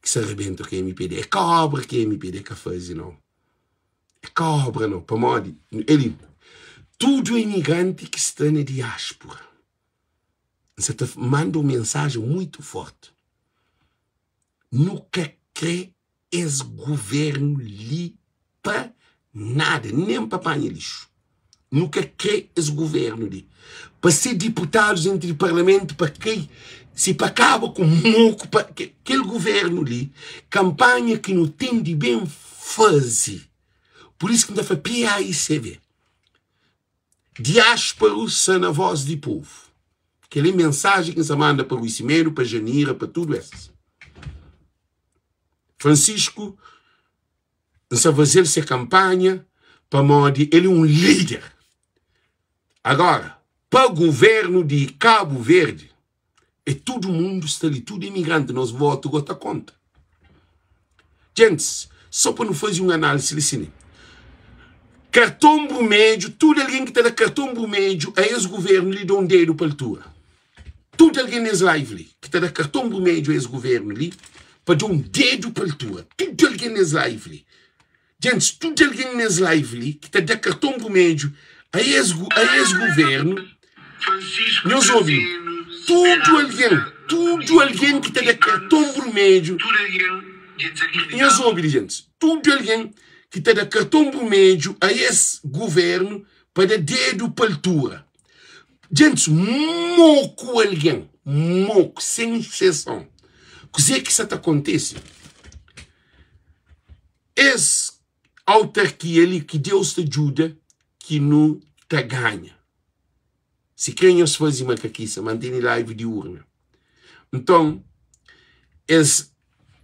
Speaker 1: ki sa rebenta ku mpd. É ka obra ki mpd ka faze nau. É ka obra nau. Pamodi el tudu imigranti ki sta na diaspura, N sa ta manda un mensajen muitu forti. Nu ka kre es guvernu li pa nada, nen pa panha lixu. Nu ka kre es guvernu li pa se diputadus entri di parlamentu pa kai, si pa kaba ku moku pa kel guvernu li, kanpanha ki nu ten di ben faze. Pur isu ki N ta fla PAICV, diásparu sa na vós di povu. Kel-li é mensajen ki N sa manda pa Rui Simedo, pa Janira, pa tudu es. Francisco N sa faze-l se kanpanha pamodi el é un líder. Agora, pa guvernu di Kabu Verdi, é tudu mundu sta li, tudu imigranti, nos votu go ta konta. Gentis, so pa nu faze un análisi li si li. Karton brumedju, tudu algen ki ta da karton brumedju a es guvernu li da un dedu pa altura. Tudu algen nes live li ki ta da karton brumedju a es guvernu li. pa da un dedu pa altura. Tudu algen nes live li, djentis, tudu algen nes live li ki ta da karton brumedju a es a es guvernu, nhos obi, tudu algen, tudu algen ki ta da karton brumedju, nhos obi li, djentis, tudu algen ki ta da karton brumedju a es guvernu pa da dedu pa altura. Djentis, moku algen, moku, sen exseson. Kuzê ki sa ta kontise? Es autarkia li ki Deus ta djuda ki nu ta ganha. Si kre nhos faze makakisa, ma N tene live di urna. Nton, es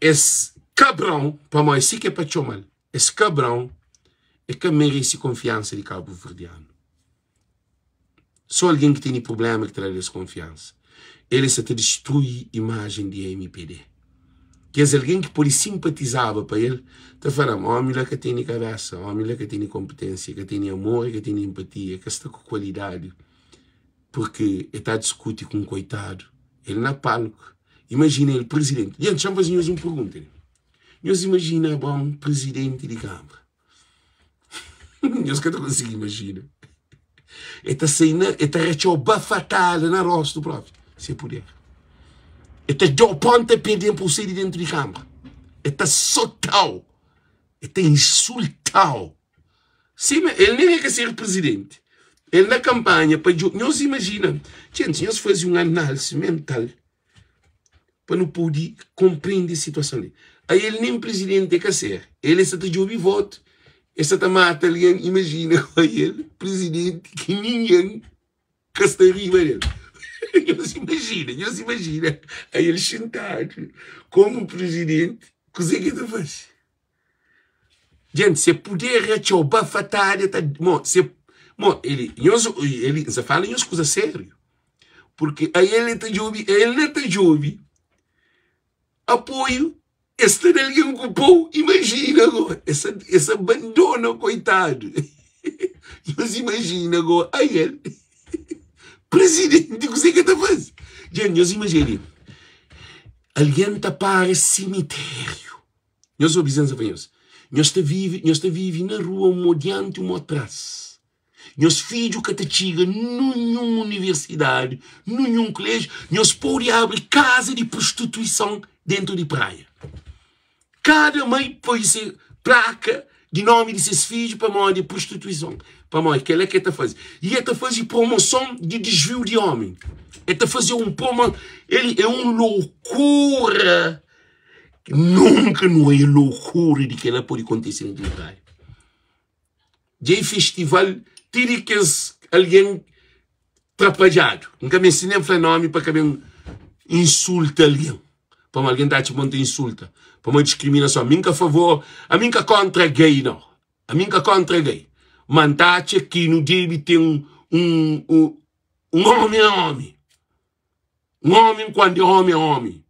Speaker 1: es kabrão, pamodi si ki é pa txoma-l, es kabrão e ka merese konfiansa di kabuverdianu. Sô algen ki tene prubléma ki ta da-l es konfiansa. El sta ta distrui imajen di mpd. Kes algen ki pode sinpatizaba pa el ta fla-m, Ómi la ka tene kabésa, ómi la ka tene konpeténsia, ka tene amor, ka tene enpatia, ka sta ku kualidadi purki el ta diskuti ku un koitadu. El na palku. Imajina el prizidenti. Dja, dexa-m faze nhos un pergunta li. Nhos imajina Abraon prizidenti di kanbra? Nhos ka ta konsigi imajina. E ta sai na, e ta ratxau bafatada na rostu propi, se e puder. E ta dau ponta pé den pa bu sai di dentu di kanbra. E ta sotau, e ta insultau. Sima el nen e ka ser prizidenti, el na kanpanha pa djo, nhos imajina, djenti, nhos faze un analisi mental pa nu pudi konprende situason li. Ael nen prizidenti e ka ser, el e sa ta djobe votu, e sa ta mata algen, imajina ael prizidenti ki ningen ka sta riba del. Nhos imajina, nhos imajina ael xintadu komu prizidenti, kuze ki el ta fase? Djenti, se puder ratxau bafatada, ta, mo, se, mo, el, nhos, el, N sa fala nhos kuza sériu. Porque a el el ta djobe, a el na ta djobe apoio, es ta da algen ku pou, imajina go, es es abandona koitadu. Nhos imajina go, a el, presidenti, kuzê ke ta faze? Dja, nhos imajina li, algen ta para simitériu. Nhos obi zenza pa nhos. Nhos ta vive, nhos ta vive na rua un mo dianti, un mo tras. Nhos fidju ka ta txiga nunhun universidadi, nunhun kulejiu. Nhos pode abri kaza di prostituison dentu di praia. Kada mai poi se plaka di nomi di ses fidju pamodi prostituison. Pamodi kel-la ki el ta faze. I el ta faze promoson di disviu di omi. El ta faze un promo, el é un lokura. Nunka nu oia lokura di kel-la pode kontise na Praia. Dja e festival ti di kes algen trapadjadu. N ka meste nen fla nomi pa ka ben insulta algen. Pamodi algen ta atxa ma N ta insulta. Pamodi diskriminason. Mi N ka favor, ami N ka kontra gay nau. Ami N ka kontra gay. Ma N ta atxa ki nu debe ten un un omi é omi. Un omi nkuantu é omi é omi.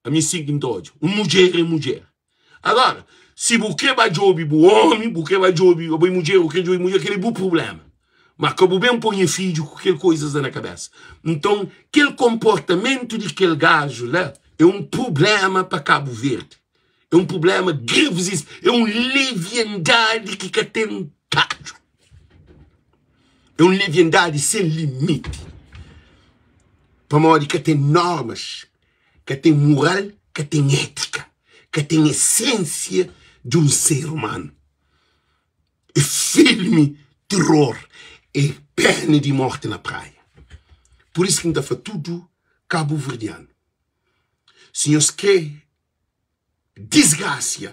Speaker 1: Ami sin ki N ta odja. Un mudjer é mudjer. Agora, si bu kre ba djobe bu omi, bu kre ba djobe abo é mudjer, bu kre djobe mudjer, kel é bu prublema. Ma ka bu ben poi nha fidju ku kel koizas la na kabesa. Nton, kel konportamentu di kel gaju la é un prublema pa Kabu Verdi. É un prublema gravizísimu. É un leviandadi ki ka ten tadju. É un leviandadi sen limiti. Pamodi ka ten normas, ka ten mural, ka ten étika, ka ten esensia di un ser umanu. É filmi terror, é pena di morti na praia. Pur isu ki N ta fla tudu kabuverdianu, si nhos kre disgrasia,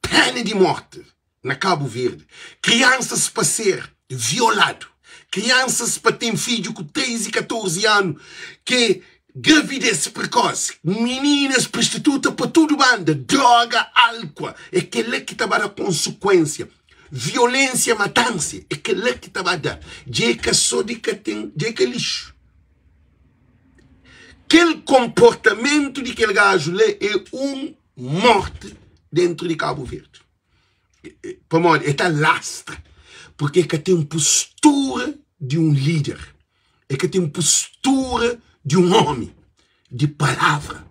Speaker 1: pena di morti na Kabu Verdi, kriansas pa ser violadu, kriansas pa ten fidju ku 13, 14 anu ke gravidez prekosi, mininas prostituta pa tudu banda, droga, alkua, é kela ki ta ba da konsekuensia, violensia, matansia, é kela ki ta ba da. Dja é ka so di ka ten, dja é ka lixu. Kel konportamentu di kel gaju la é un morti dentru di Kabu Verdi. Pamodi el ta lastra, porque el ka ten postura di un lider, el ka ten postura di un omi di palavra.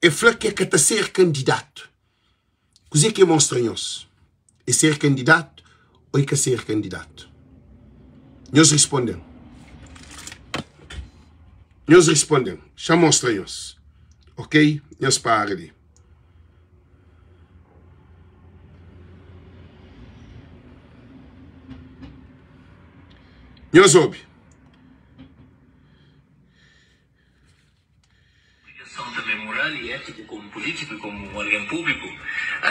Speaker 1: E fla ke ka ta ser kandidatu. Kuzê ki e mostra nhos? E ser kandidatu ô e ka ser kandidatu? Nhos risponde-m. Nhos risponde-m. Xa mostra nhos. Ok? Nhos para li. Nhos obi.
Speaker 2: Obrigason tanbê moral i étiku komu pulítiku i komu un algen públiku,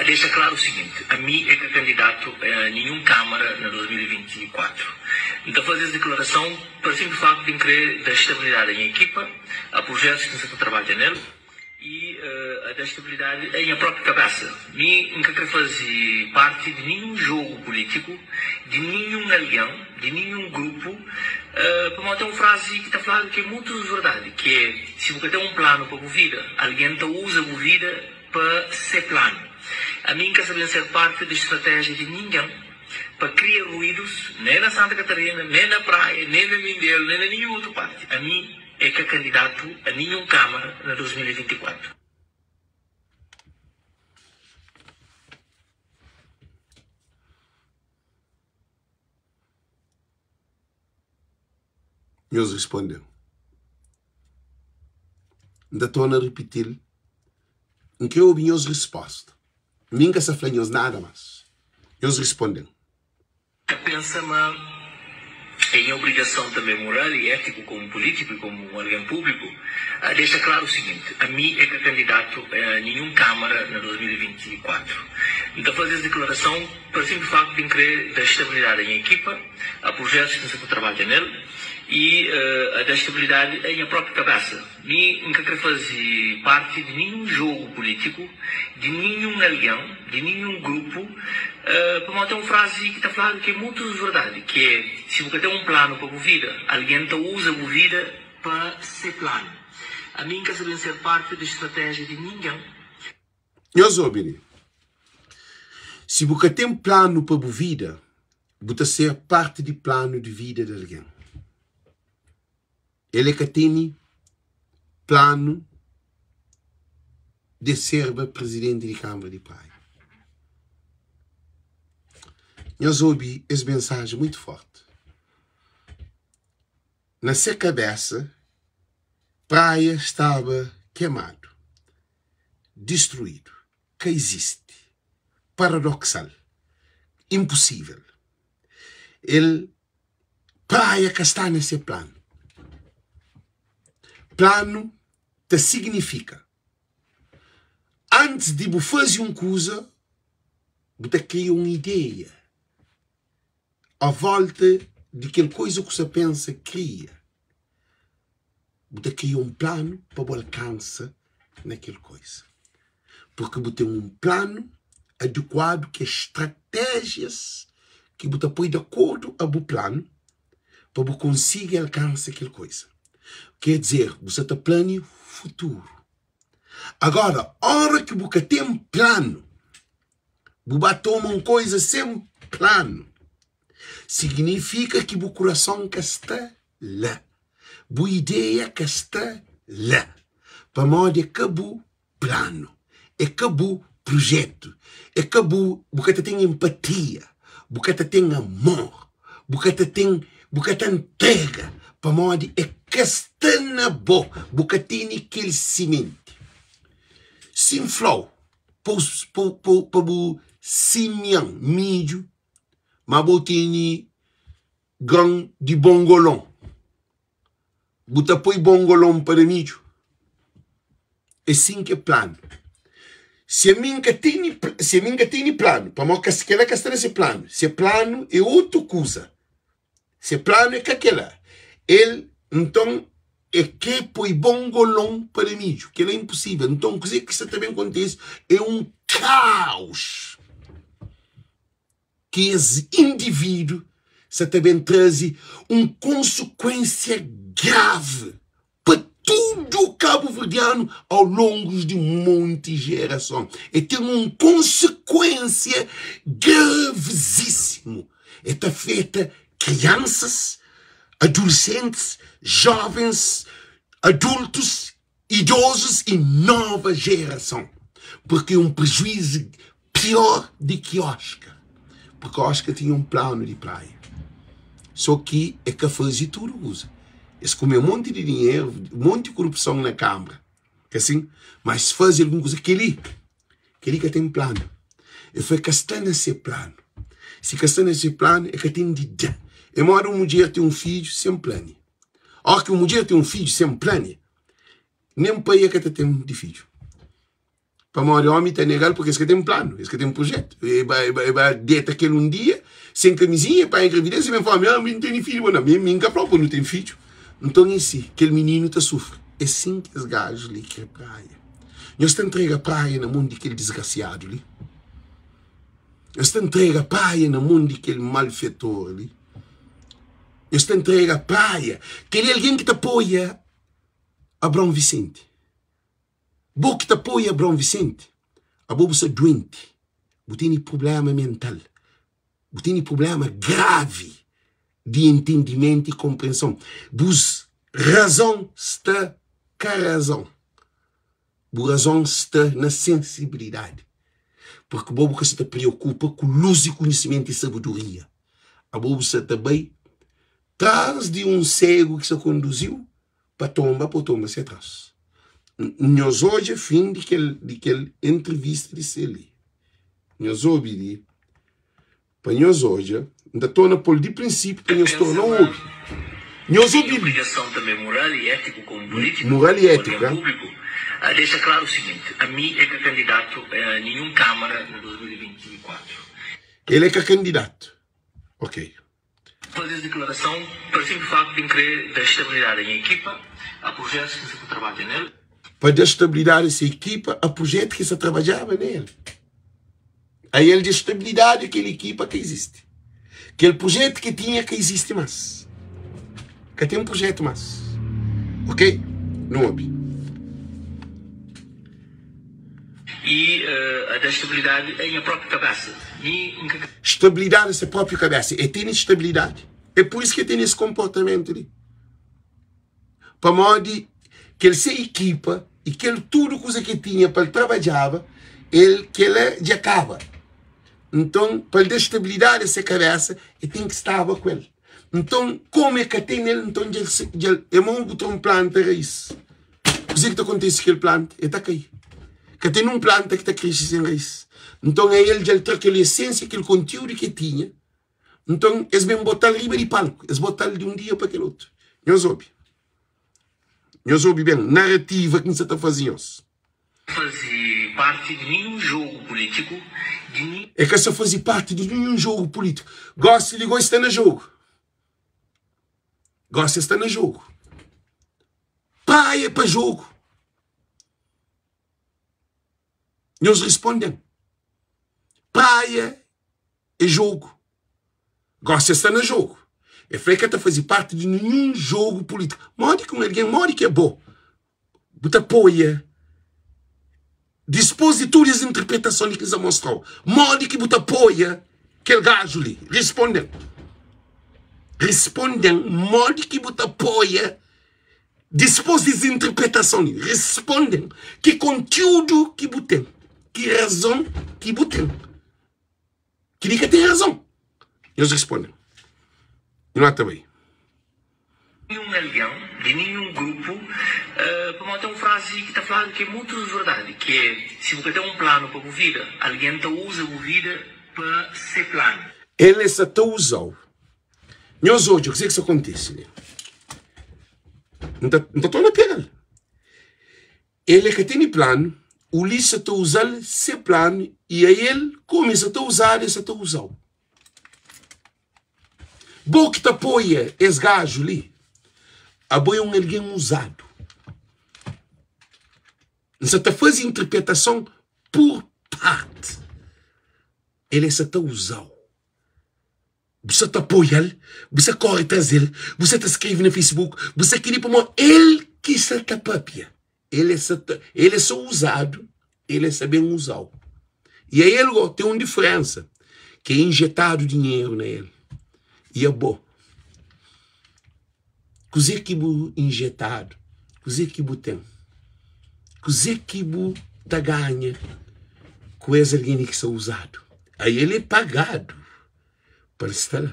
Speaker 2: dexa klaru siginti, ami é ka kandidatu a ninhun kámara na 2024. N ta faze es diklarason pa sinplis faktu di N krê da stabilidadi a nha ekipa, a prujetus ki N sa ta trabadja nel i a da stabilidadi a nha própi kabésa. Mi N ka krê faze párti di ninhun jogu pulítiku, di ninhun algen, di ninhun grupu. Pamodi ten un frazi ki ta fladu ki é mutu verdadi, ki é, Si bu ka ten un planu pa bu vida, algen ta uza bu vida pa se planu. Ami N ka sa ben ser parti di stratéjia di ningen pa kria ruidus, nen na Santa Katarina, nen na Praia, nen na Mindelu, nen na ninhun otu parti. Ami é ka kandidatu a ninhun kámara na 2024.
Speaker 1: Nhos risponde-m. N ta torna ripiti-l, N krê obi nhos risposta. Mi N ka sta fla nhos nada más. Nhos risponde-m.
Speaker 2: Ta pensa ma é nha obrigason tanbê moral i étiku komu pulítiku i komu algen públiku dexa klaru siginti, ami é ka kandidatu a ninhun kámara na 2024. N ta faze es diklarason pa sinplis faktu di N krê da stabilidadi a nha ekipa, a prujetus ki N sa ta trabadja nel i a da stabilidadi a nha própi kabésa. Mi N ka krê faze párti di ninhun jogu pulítiku, di ninhun algen, di ninhun grupu, pamodi ten un frazi ki ta fladu ki é mutu verdadi, ki é, Si bu ka ten un planu pa bu vida, algen ta uza bu vida pa se planu. Ami N ka sa ben ser párti di stratéjia di ningen.
Speaker 1: Nhos obi li, Si bu ka ten planu pa bu vida, bu ta ser párti di planu di vida di algen. El e ka tene planu de serba prizidenti di Kâmara di Praia. Nhos obi es mensaji muitu forti. Na se kabesa, Praia staba kemadu, distruídu, ka izisti, paradoksal, inpusível. El Praia ka sta na se planu. Planu ta signifika antis di bu faze un kuza, bu ta kria un ideia a volta di kel kuza ku sta pensa kria. Bu ta kria un planu pa bu alkansa na kel kuza. Purki bu ten un planu adikuadu ki é stratéjias ki bu ta poi di akordu a bu planu pa bu konsigi alkansa kel kuza. Ker dizer, bu sa ta plania futuru. Agora, ora ki bu ka ten planu, bu ba toma un kuza sen planu, signifika ki bu kurason ka sta la. Bu ideia ka sta la, pamodi é ka bu planu, é ka bu prujetu, é ka bu, bu ka ta ten empatia, bu ka ta ten amor, bu ka ta ten, bu ka ta ntrega, pamodi é ka sta na bo, bu ka tene kel simenti. Si N fla-u pa bu simia-m midju, ma bo tene Gran di bongolon. Bu ta poi bongolon pa da midju? É sin ki é planu. Si ami N ka tene, si ami N ka tene planu, pamodi ka kela ka sta na se planu. Se planu é otu kuza. Se planu é ka kela. El, nton, é kre poi bongolon pa da midju. Kela é inposível. Nton, kuzê ki sta ta ben kontise é un kaus. ki es indivídu sa ta ben traze un konsekuénsia gravi pa tudu kabuverdianu au longu di monti jerason. E ten un konsekuénsia gravizísimu. E ta afeta kriansas, adulesentis, jovens, adultus. Idosos e nova gerason. Porque é um prejuízo pior di ki Oscar. Porque Oscar tinha um plano di praia. Só ki é ka faze tudo kuza. Es kume um monte di dinheiro, um monte di korupson na Câmara. Ka assim? Mas faze algum kuza. Keli, keli ka tem plano. E foi ka sta na se plano. Si ka sta na se plano, é ka tem di da. É moda um mudjer tem um fidju sem plane. Óras ki un mudjer ten un fidju sen plania, nen pai el ka ta ten di fidju. Pamodi ómi ta nega-l purki es ka ten planu, es ka ten prujétu. E ba, e ba, e ba deta kel un dia sen kamizinha, e panha gravidez, e ben fla ómi, ah, mi N tene fidju, bo na. Mi, mi N ka fla-u pa nu ten fidju. Nton é si, kel mininu ta sufri. É sin ki es gajus li kre praia. Nhos ta ntrega praia na mon di kel disgrasiadu li? Nhos ta ntrega praia na mon di kel malfetor li? Nhos ta ntrega praia. Kel-li algen ki ta apoia Abraon Vicente. Bo ki ta apoia Abraon Vicente, abo bu sta duenti, bu tene prubléma mental, bu tene prubléma gravi di entendimentu i konprenson. Bus razon sta ka razon. Bu razon sta na sensibilidadi, purki bo bu ka sa ta preokupa ku lus di konhisimentu i sabedoria. Abo bu sa ta bai tras di un segu ki sa konduzi-u pa tonba, pa bu tonba se tras. Nhos odja fin di kel di kel entrevista di se li. Nhos obi li. Pa nhos odja, N ta torna pô-l di prinsípiu pa nhos torna obi. Nhos obi-l.
Speaker 2: Obrigason tanbê mural i étiku komu pulítiku,
Speaker 1: Mural i
Speaker 2: komu
Speaker 1: étiku,
Speaker 2: algen
Speaker 1: eh?
Speaker 2: públiku, dexa klaru siginti, ami é ka kandidatu a ninhun kámara na 2024.
Speaker 1: El é ka kandidatu. Ok.
Speaker 2: Faze es diklarason pa sinplis fatu di N krê da stabilidadi a nha ekipa, a prujetus ki N sa ta trabadja nel.
Speaker 1: Pa da stabilidadi a se ekipa, a prujetu ki el sa trabadjaba nel. A el da stabilidadi a kel ekipa ka izisti. Kel prujetu ki tinha ka izisti mas. Ka ten prujetu mas. Ok? Nu obi.
Speaker 2: I a da stabilidadi a nha propi kabesa. Mi N ka.
Speaker 1: Stabilidadi a se propi kabesa. E tene stabilidadi. É pur isu ki e tene es konportamentu li. Pamodi kel se ekipa i kel tudu kuza ki el tinha pa el trabadjaba, el kela dja kaba. Nton, pa el da stabilidadi a se kabesa, el ten ki staba ku el. Nton, komu el ka ten el, nton dja el, é mau bu tra un planta rais. Kuzê ki ta kontise ku kel planta? El ta kai. Ka ten un planta ki ta krese sen rais. Nton, el dja el tra kel esensia, kel kontiúdu ki el tinha. Nton, es ben bota-l riba di palku. Es bota-l di un dia pa kel otu. Nhos obi. Nhos obi ben narativa ki N sa ta faze nhos.
Speaker 2: Faze parti di ninhun jogu pulítiku, di ni.
Speaker 1: E ka sa faze parti di ninhun jogu pulítiku. Gósi li gó es sta na jogu. Gósi es sta na jogu. Praia é pa jogu. Nhos responde-m. Praia é jogu. Gósi el sta na jogu. El fla el ka ta faze párti di ninhun jogu pulítiku. Modi ki un algen, modi ki abo bu ta apoia dipôs di tudu es interpretason li ki N sta mostra-u? Modi ki bu ta apoia kel gaju li? Responde-m. Responde-m modi ki bu ta apoia Dispôs di es interpretason li, responde-m, ki kontiúdu ki bu ten? Ki razon ki bu ten? Kel-li ka ten razon. Nhos responde-m. Nu ata bai.
Speaker 2: Ninhun algen, di ninhun grupu, pamodi ten un frazi ki ta fladu ki é mutu verdadi, ki é, si bu ka ten un planu pa bu vida, algen ta uza bu vida pa se planu.
Speaker 1: El sa ta uza-u. Nhos odja kuzê ki sta kontise li. N ta, N ta torna pega-l. El é ka tene planu, Ulis sa ta uza-l se planu i a el, komu el sa ta uzadu, el sa ta uza-u. Bo ki ta apoia es gaju li, abo é un algen uzadu. N sa ta faze interpretason pur parti. El é sa ta uza-u. Bu sa ta apoia-l, bu sa kóre tras el, bu sa ta skrebe na Facebook, bu sa kel-li pamodi el ki sa ta pâpia. El é sa ta, el é sô uzadu, el é sa ben uza-u. I a el gó ten un diferénsa, ki é injetadu dinheru na el. I abo, kuzê ki bu injetadu? Kuzê ki bu ten? Kuzê ki bu ta ganha ku es algen li ki sta uzadu? Ai el é pagadu pa el sta la.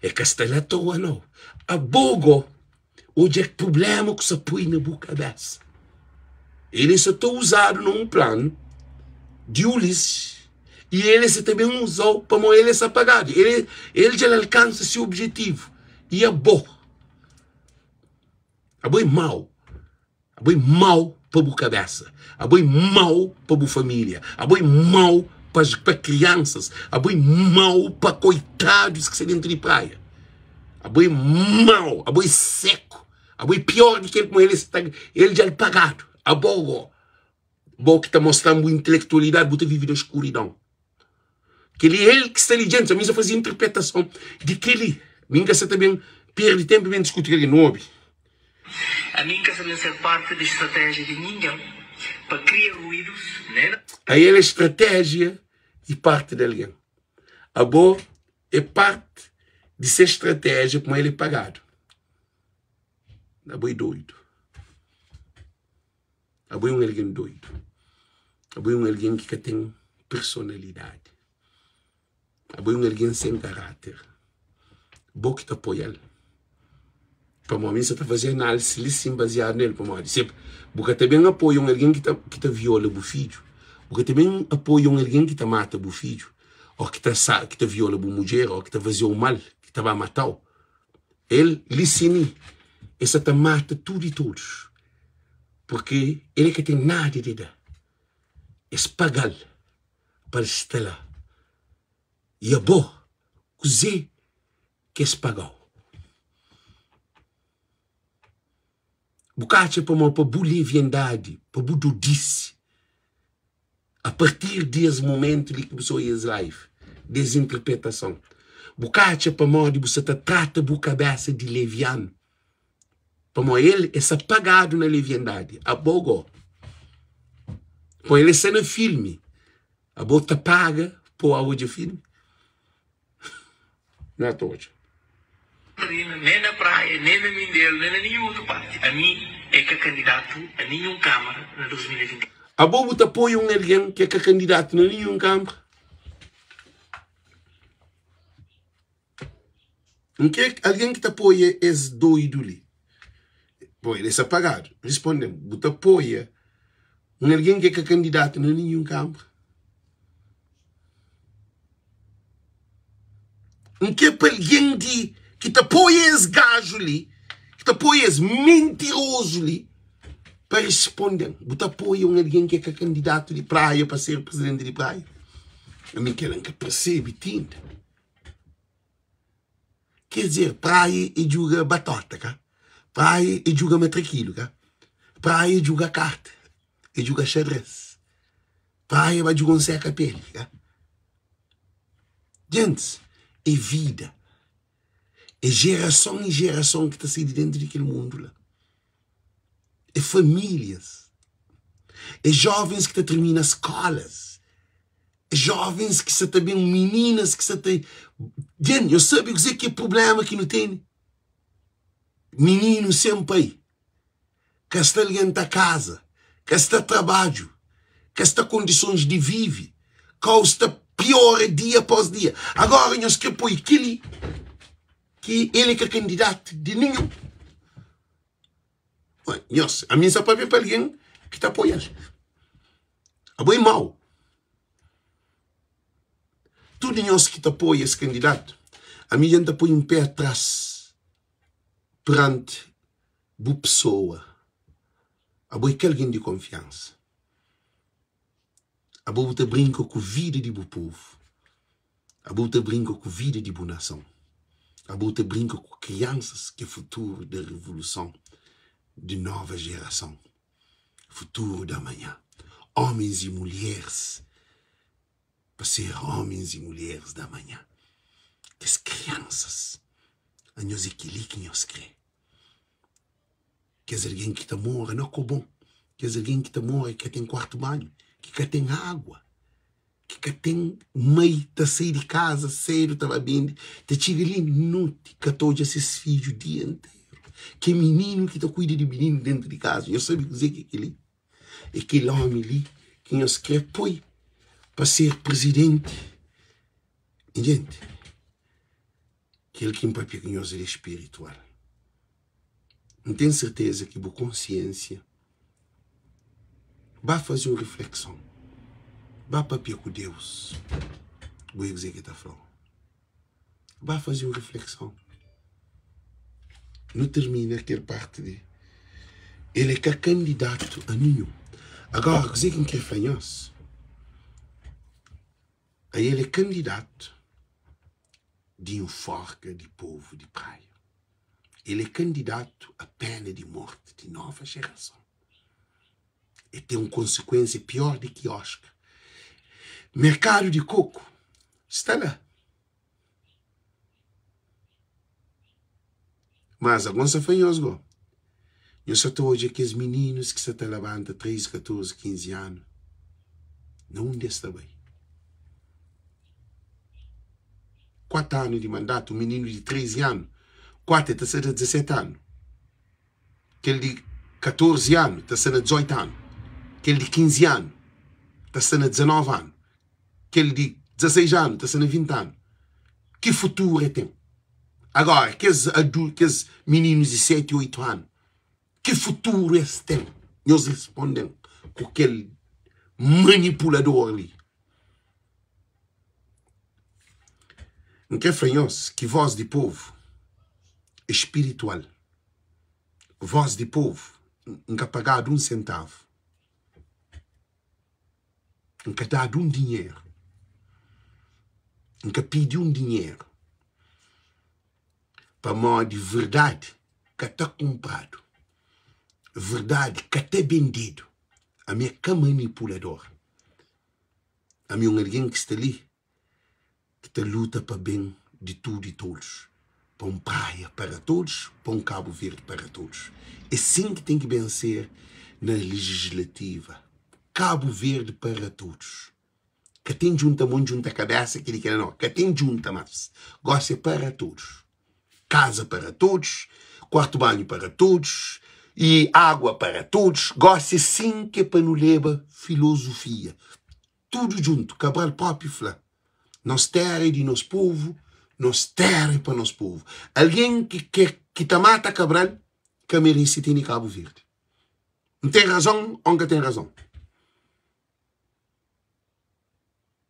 Speaker 1: É ka sta la atoa nau. Abo go, odja prubléma ku sta poi na bu kabésa. El sta ta uzadu na un planu di Ulisses i el sta ta ben uza-u pamodi el sta pagadu. El, el dja el alkansa se objetivu. I abo, abo é mau. Abo é mau pa bu kabésa, abo é mau pa bu família, abo é mau pa, pa kriansas, abo é mau pa koitadus ki sta dentu di praia. Abo é mau, abo é seku, abo é pior di kel kuma el sta, el dja el pagadu. Abo go, bo ki ta mostra-m bu intelektualidadi, bu ta vive na eskuridon. Kel-li é el ki sta li djenti. Ami sa faze interpretason di kel-li. Mi N ka sa ta ben perde tenpu ben diskuti kel-li. Nu obi.
Speaker 2: Ami N ka sa ben ser parti di stratéjia di ningen pa kria ruidus, nen na.
Speaker 1: Ael é stratéjia di parti di algen. Abo é parti di se stratéjia pamodi el é pagadu. Abo é doidu. Abo é un algen doidu. Abo é un algen ki ka ten personalidadi. Abo é un algen sen karáter. Bo ki ta apoia-l. Pamodi mi sa ta faze análisi li sin baziadu nel. Pamodi se bu ka ta ben apoia un algen ki ta, ki ta viola bu fidju, bu ka ta ben apoia un algen ki ta mata bu fidju, ô ki ta sa, ki ta viola bu mudjer, ô ki ta faze-u mal, ki ta ba mata-u. El li sin, el sa ta mata tudu i todos. Purki el e ka ten nada di da. Es paga-l pa el sta la. I abo, kuzê ki es paga-u? Bu ka atxa pamodi pa bu leviandadi, pa bu dodisi, a partir di es mumentu li ki bu sta oia es live, di es interpretason, bu ka atxa pamodi bu sta ta trata bu kabesa di levianu? Pamó el e sa pagadu na leviandadi, abo go pamó el e sa na filmi, abo ta paga po a odja filmi? Na ta odja.
Speaker 2: Catarina, nem na Praia, nem na Mindelo, nem na ninhun otu parti. Ami é ka kandidatu a ninhun Kamara na 2024.
Speaker 1: Abo bu ta apoia un algen ki é ka kandidatu na ninhun Kamara? N kre algen ki ta apoia es doidu li. Bom, el sta pagadu. Responde-m, bu ta apoia un algen ki é ka kandidatu na ninhun kanbra? N kre pa algen di ki ta apoia es gaju li, ki ta apoia es mentirozu li, pa responde-m, bu ta apoia un algen ki é ka kandidatu di Praia pa ser prizidenti di Praia? Ami kel-la N ka persebe tinda. Quer dizer, praia é djuga batota, ka? Praia é djuga matraquilho, ka? Praia é djuga carta, é djuga xadrez. Praia ba djuga um seca pele, ka? Gentes, é vida. É geração em geração que ta sai de dentro de kel mundo lá. É famílias. É jovens que ta termina escolas. Jovens ki sa ta ben, mininas ki sa ta Djen, nhos sabe kuzê ki é prubléma ki nu tene? Mininu sen pai, ka sta algen ta kaza, ka sta trabadju, ka sta kondisons di vive, kau sta piora dia após dia. Agora nhos kre poi kel-li ki el é ka kandidatu di ninhun. Nhos, ami N sta papia pa algen ki ta apoia-l. Abo é mau. Tudu nhos ki ta apoia es kandidatu, ami dja N ta poi un pé atras peranti bu pesoa. Abo é ka algen di konfiansa. Abo bu ta brinka ku vida di bu povu. Abo bu ta brinka ku vida di bu nason. Abo bu ta brinka ku kriansas ki é futuru da revoluson di nova jerason. Futuru di amanhã. Homens e mulheres pa ser homens e mulheres di amanhã. Kes kriansas, anhos é kel-li ki nhos krê. Kes algen ki ta mora na kobon, kes algen ki ta mora ki ka ten kuartu banhu, ki ka ten agua, ki ka ten mai ta sai di kaza sedu ta ba bende, ta txiga li noti ka ta odja ses fidju dia nteru. Ki é mininu ki ta kuida di mininu dentu di kaza. Nhos sabe kuzê ki é kel-li? É kel ómi li ki nhos krê poi pa ser prizidenti. Nha jenti, kel ki N pâpia ku nhos el é spiritual. N ten serteza ki bu konsiénsia ba faze un riflekson, ba pâpia ku Deus, bu obi kuzê ki el ta fla-u. Ba faze un riflekson. Nu tirmina kel parti li. El é ka kandidatu a ninhun. Agora, kuzê ki N krê fla nhos? Ael é kandidatu di inforka di povu di Praia. El é kandidatu a pena di morti di nova jerason. E ten un konsekuensia pior di ki Oscar. Merkadu di koku sta la. Mas agon sa fla nhos go, nhos sa ta odja kes mininus ki sa ta labanta 13, 14, 15 anu, na undi es ta bai? 4 anu di mandatu, un mininu di 13 anu, 4 el ta sta na 17 anu, kel di 14 anu ta sta na 18 anu, kel di 15 anu ta sta na 19 anu, kel di 16 anu ta sta na 20 anu. Ki futuru el ten? Agora, kes adu, kes mininus di 7, 8 anu, ki futuru es ten? Nhos responde-m ku kel manipulador li. N kre fla nhos ki vós di povu é spiritual. Vós di povu, N ka pagadu un sentavu. N ka dadu un dinheru. N ka pidi un dinheru. Pamodi verdadi ka ta kunpradu. Verdadi ka ta bendedu. Ami é ka manipulador. Ami é un algen ki sta li ki ta luta pa ben di tudu i todos, pa un Praia para todos, pa un Kabu Verdi para todos. É sin ki ten ki ben ser na legislativa, Kabu Verdi para todos. Ka ten djunta mon, djunta kabesa, keli kela nau, ka ten djunta mas. Gosi é para todos. Kaza para todos, kuartu banhu para todos i agua para todos. Gosi é sin ki é pa nu leba filozofia. Tudu djuntu, Cabral propi fla, Nos tera é di nos povu, nos tera é pa nos povu. Algen ki ke ki ta mata Cabral ka merese tene Kabu Verdi. N ten razon o N ka ten razon?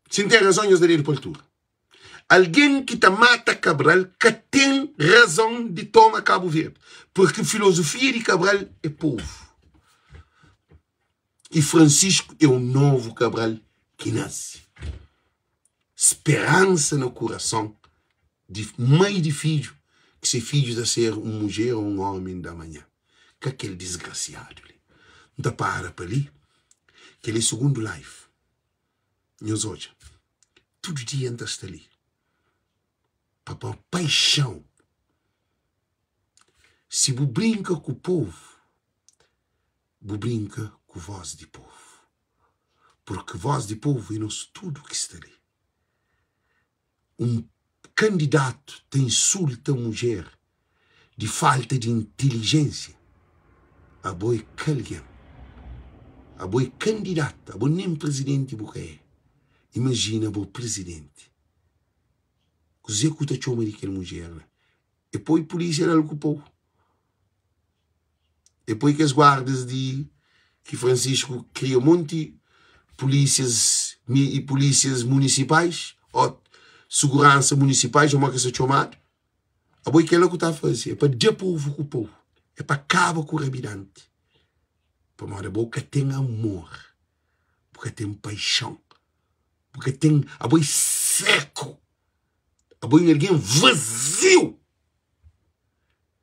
Speaker 1: Si N ten razon, nhos da dedu pa altura. Algen ki ta mata Cabral ka ten razon di toma Kabu Verdi, purki filozofia di Cabral é povu. E Francisco é um novo Cabral ki nase. Speransa na kurason di mai di fidju ki se fidju ta ser un mudjer ou un omi da manha. Ka kel disgrasiadu li. N ta para pa li. Kel é sugundu live. Nhos odja. Tudu dia N ta sta li. Pa pa paixão. Si bu brinka ku povu. Bu brinka ku vós di povu, purki vós di povu é nos tudu ki sta li. Un kandidatu ta insulta mudjer di falta di intilijénsia, abo é ka algen, abo é kandidatu, abo nen prizidenti bu ka é. Imajina abo prizidenti, kuzê ku ta txoma di kel mudjer la? E poi pulísia da-l ku pau. E poi kes guardas di ki Francisco kria monti pulísias i pulísias munisipais o suguransa munisipais o mo ki sa txomadu. Abo i kela ku ta faze é pa da povu ku povu, é pa kaba ku rabidanti. Pamodi abo ka ten amor, bu ka ten paixon, bu ka ten, abo é seku, abo é un algen vaziu.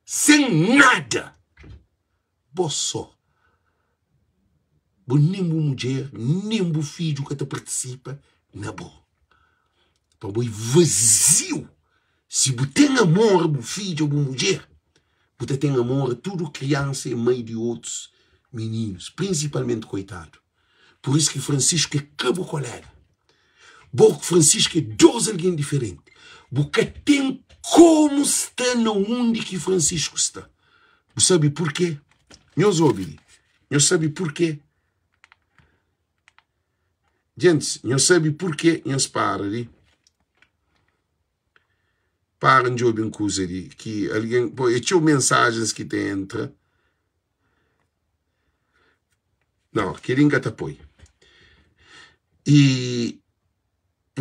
Speaker 1: Sen nada bo so bo nen bu mudjer nen bu fidju ka ta partisipa na bo pa bo é vaziu si bu ten amor a bu fidju a bu mudjer bu ta ten amor a tudu kriansa e mai di otus mininus prinsipalmenti koitadu pur isu ki Francisco é ka bu kolega Bo ku Francisco é dos algen diferenti. Bu ka ten komu sta na undi ki Francisco sta. Bu sabe purkê? Nhos obi li. Nhos sabe purkê? Gentis, nhos sabe purkê nhos para li? Para N djobe un kuza li ki algen poi. É txeu mensajens ki ta entra. Nau, kel-li N ka ta poi. I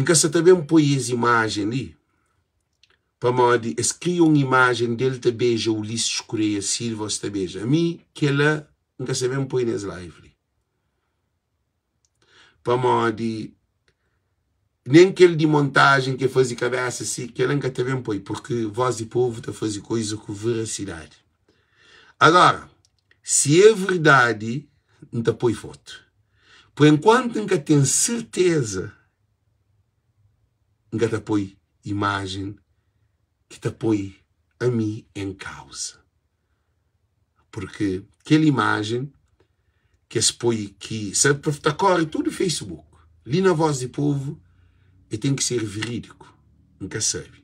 Speaker 1: N ka sa ta ben poi es imajen li, pamodi es kria un imajen del ta beja Ulisses Correia Silva, o si ta beja. Ami, kel-la N ka sa ben poi nes live li. Pamodi nen kel di montajen ki e faze kabesa si, kel-la N ka ta ben poi, purki Voz di Povu ta faze koiza ku verasidadi. Agora, si é verdadi, N ta poi fotu. Por enkuantu N ka ten serteza, N ka ta poi imajen ki ta poi ami en kauza. Purki kel imajen ki es poi ki sa ta kore tudu Facebook li na Voz di Povu e ten ki ser veridiku. N ka sabe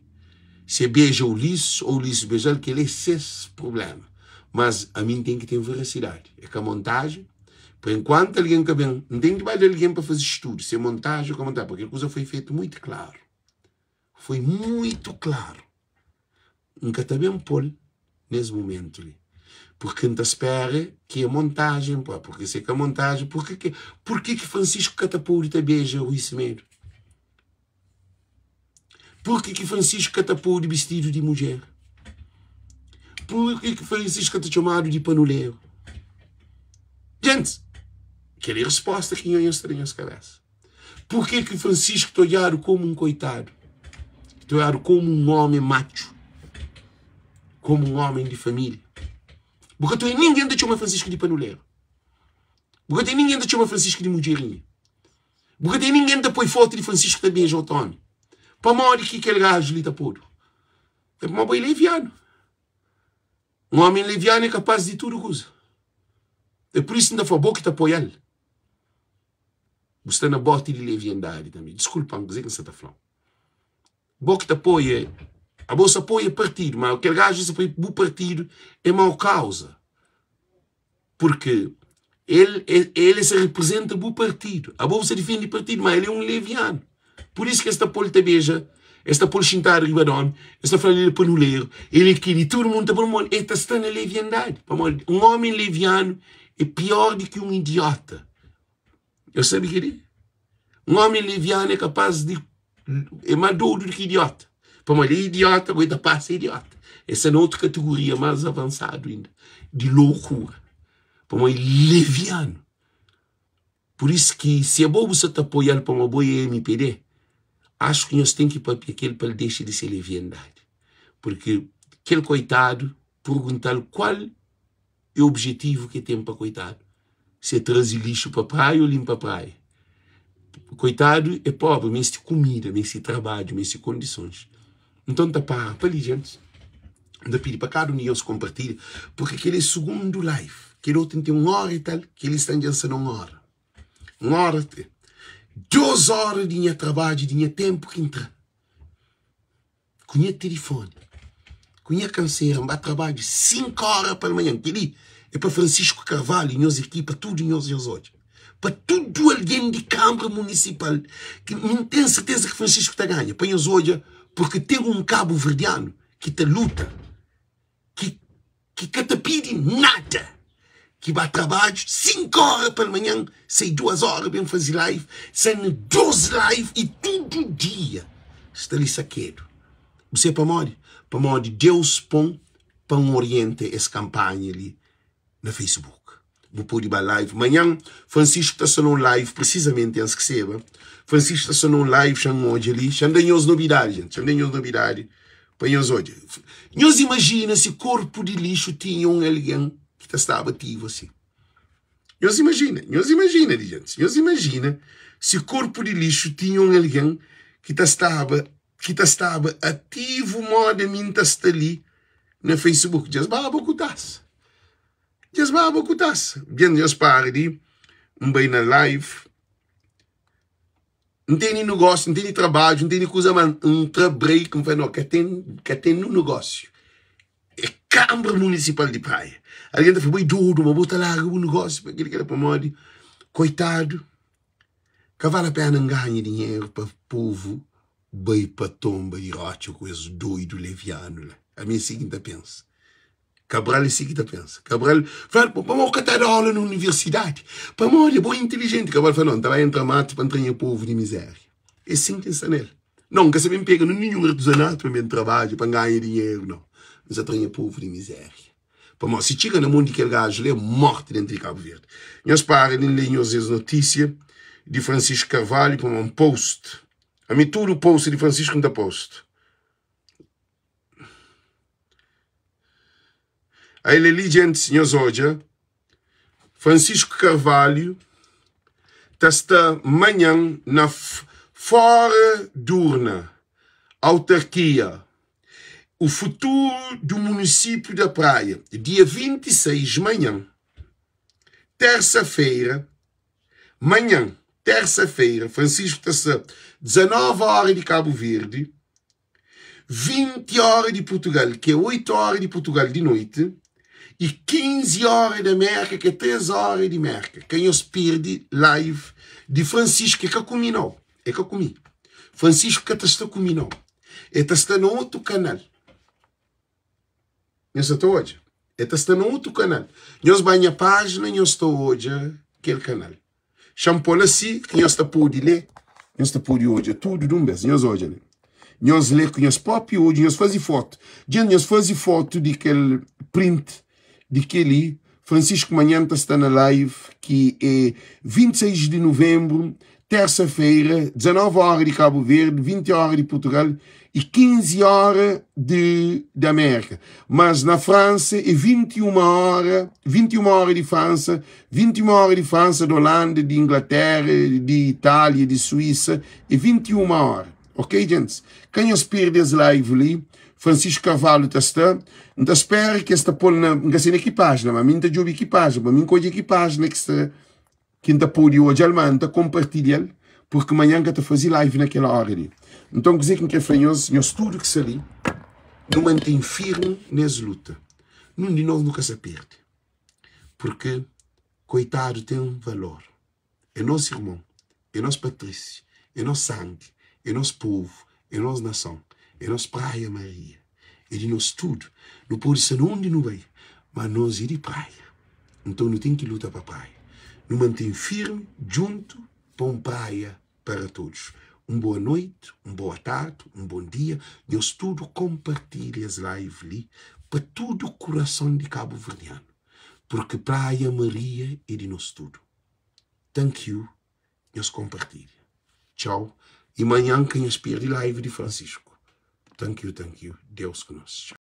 Speaker 1: si e beja Ulisses ou Ulisses beja-l, kel é ses prublema. Mas ami N ten ki ten verasidadi, é ka montajen. Por enkuantu algen ka ben, N ten ki ba da algen pa faze studu si é montajen ou ka montajen, purki kel kuza foi fetu muitu klaru. Foi muitu klaru. N ka ta ben pô-l nes mumentu li, purki N ta spera ki é montajen pa, purki si é ka montajen, purki ki, purki ki Francisco ka ta pode ta beja Rui Semedo? Purki ki Francisco ka ta pode bistidu di mudjer? Purki ki Francisco ka ta txomadu di panuleru? Gentis, kel é resposta ki nho nhos ta da nhos kabesa. Purkê ki Francisco ta odjadu komu un koitadu? Ta odjadu komu un omi matxu, komu un omi di família. Bu ka ta obi ningen ta txoma Francisco di panuleru. Bu ka ta obi ningen ta txoma Francisco di mudjerinha. Bu ka ta obi ningen ta poi fotu di Francisco ta beja otu omi. Pamodi ki kel gaju li ta podu? É pamodi bo é levianu. Un omi levianu é kapaz di tudu kuza. É pur isu N ta fla bo ki ta apoia-l. Bu sta na boti di leviandadi tanbe. Diskulpa-m, kuzê ki N sta ta fla-u? Bo ki ta apoia, abo sa apoia partidu, ma kel gaju li sa apoia bu partidu é mau kauza. Purki el, el sa reprezenta bu partidu. Abo bu sa difende partidu, ma el é un levianu. Pur isu ki es ta pô-l ta beja, es ta pô-l xintadu riba di ómi, es ta fla-l el é panuleru, el é kel-li, tudu mundu ta pô-l modi el ta sta na leviandadi. Pamodi un ómi levianu é piór di ki un idiota. Nhos sabe kel-li? Un ómi levianu é kapás di é más dodu di ki idiota. Pamodi é idiota, goi ta pasa idiota. El sta na otu kategoria más avansadu inda, di lokura. Pamodi é levianu. Pur isu ki si abo bu sa ta apoia-l pamodi abo é mpd, axu ki nhos ten ki papia ku el pa el dexa di se leviandadi. Purki kel koitadu pergunta-l kual é objetivu ki el ten pa koitadu, si é traze lixu pa praia ô linpa praia. Koitadu é pobri, meste kumida, meste trabadju, meste kondisons. Nton N ta para pa li gentis, N ta pidi pa kada un di nhos konpartilha, purki kel-li é sugundu live, kel otu N ten un óra i tal, kel-li sta dja N sta na un óra, un óra, dôs óra di nha trabadju, di nha ténpu ki N tra. Ku nha tilifoni, ku nha kansera, N ba trabadju 5 óra palmanhan. Kel-li é pa Francisco Carvalho, nhos ekipa, tudu nhos, nhos odja. Pa tudu algen di Kanbra Munisipal, ki mi N ten serteza ki Francisco ta ganha, pa nhos odja, purki ten un kabuverdianu ki ta luta, ki ki ka ta pidi nada, ki ba trabadju 5 óra palmanhan, sai 2 óra ben faze live, sai na 2 live i tudu dia sta li sakedu. Bu sabe pamodi? Pamodi Deus pon pa N orienta es kanpanha li na Facebook. Bu pode ba live manhan. Francisco ta sta na un live precisamente, N skeseba. Francisco ta sta na un live, xa N odja li. Xa N da nhos nobidadi, gente. Xa N da nhos nobidadi pa nhos odja. Nhos imajina si korpu di lixu tinha un algen ki ta staba ativu asi. Nhos imajina, nhos imajina li, gente. Nhos imajina si korpu di lixu tinha un algen ki ta staba ki ta staba ativu moda mi N ta sta li na Facebook. Dja es baba ku tasa. Dja es baba ku tasa. Dja nhos para di N bai na live. N tene negósiu, N tene trabadju, N tene kuza, ma N tra break, N fla, no, ka ten, ka ten nu negósiu. É Kanbra Munisipal di Praia. Algen ta fla, bo é dodu, ma bo ta larga bu negósiu pa kel-li, kel-la. Pamodi, koitadu, ka vale a pena N ganha dinheru pa povu bai pa tonba di rotxa ku es doidu levianu la. Ami é si ki N ta pensa. Cabral é si ki ta pensa. Cabral fla, pamodi bu ka ta da aula na universidadi? Pamodi bo é inteligenti. Cabral fla, no, N ta bai entra matu pa N tra nha povu di miséria. É sin ki N sta nel. Não, N ka sa ben pega na ninhun artesanato pa N ben trabadja, pa N ganha dinheru, não. N sa tra nha povu di miséria. Pamodi si txiga na mon di kel gaju li, é morti dentu di Kabu Verdi. Nhos para di N lé nhos es notísia di Francisco Carvalho, pamodi N post. Ami tudu post di Francisco N ta post. Ael é li djentis nhos odja Francisco Carvalho ta sta manhan na fora d'urna autarquia o futuro do município da Praia dia 26 manhan terça feira manhan terça feira Francisco ta sta 19 hora di Cabo Verde 20 óra di Purtugal, ki é 8 óra di Purtugal di noiti, i 15 óra di Mérka, ki é 3 óra di Mérka. Ka nhos perde live di Francisco, é ka ku mi nau, é ka ku mi. Francisco ka ta sta ku mi nau, e ta sta na otu kanal. Nhos sa ta odja? E ta sta na otu kanal. Nhos ba nha pájina, nhos ta odja kel kanal. Xa-m pô-l asi ki nhos ta pode lé, nhos ta pode odja tudu di un bês. Nhos odja li. Nhos lé ku nhos própi odju, nhos faze fotu. Dja nhos faze fotu di kel print di kel-li. Francisco manhan ta sta na live ki é 26 di nuvenbru, tersa-feira, 19 óra di Kabu Verdi, 20 óra di Purtugal i 15 óra di di Amérika. Mas na Fransa é 21 óra, 21 óra di Fransa, 21 óra di Fransa, di Holanda, di Inglatéra, di Itália, di Suísa, é 21 óra. Ok, gentis? Ka nhos perde es live li. Francisco Carvalho ta sta. N ta spera ki es ta pô-l na. N ka sei na ki pájina, ma mi N ta djobe ki pájina, pa mi N ka odja ki pájina ki sta. Ki N ta pode odja-l, ma N ta konpartilha-l, purki manhan N ka ta faze live na kel óra li. Nton, kuzê ki N krê fla nhos, nhos tudu ki sta li, nu mantén firmi nes luta. Nun di nos nu ka sa perde, purki koitadu ten valor. É nos irmon, é nos patrísiu, é nos sangi, é nos povu, é nos nason, é nos Praia Maria, é di nos tudu. Nu pode sta na undi nu bai, ma nos é di Praia. Nton nu ten ki luta pa Praia. Nu mantén firmi djuntu pa un Praia para todos. Un boa noite, un boa tarde, un bon dia. Nhos tudu konpartilha es live li pa tudu kurason di kabuverdianu, purki Praia Maria é di nos tudu. Thank you, nhos konpartilha. Txau i manhan ka nhos perde live di Francisco. Thank you, thank you. Deus ku nos. Txau.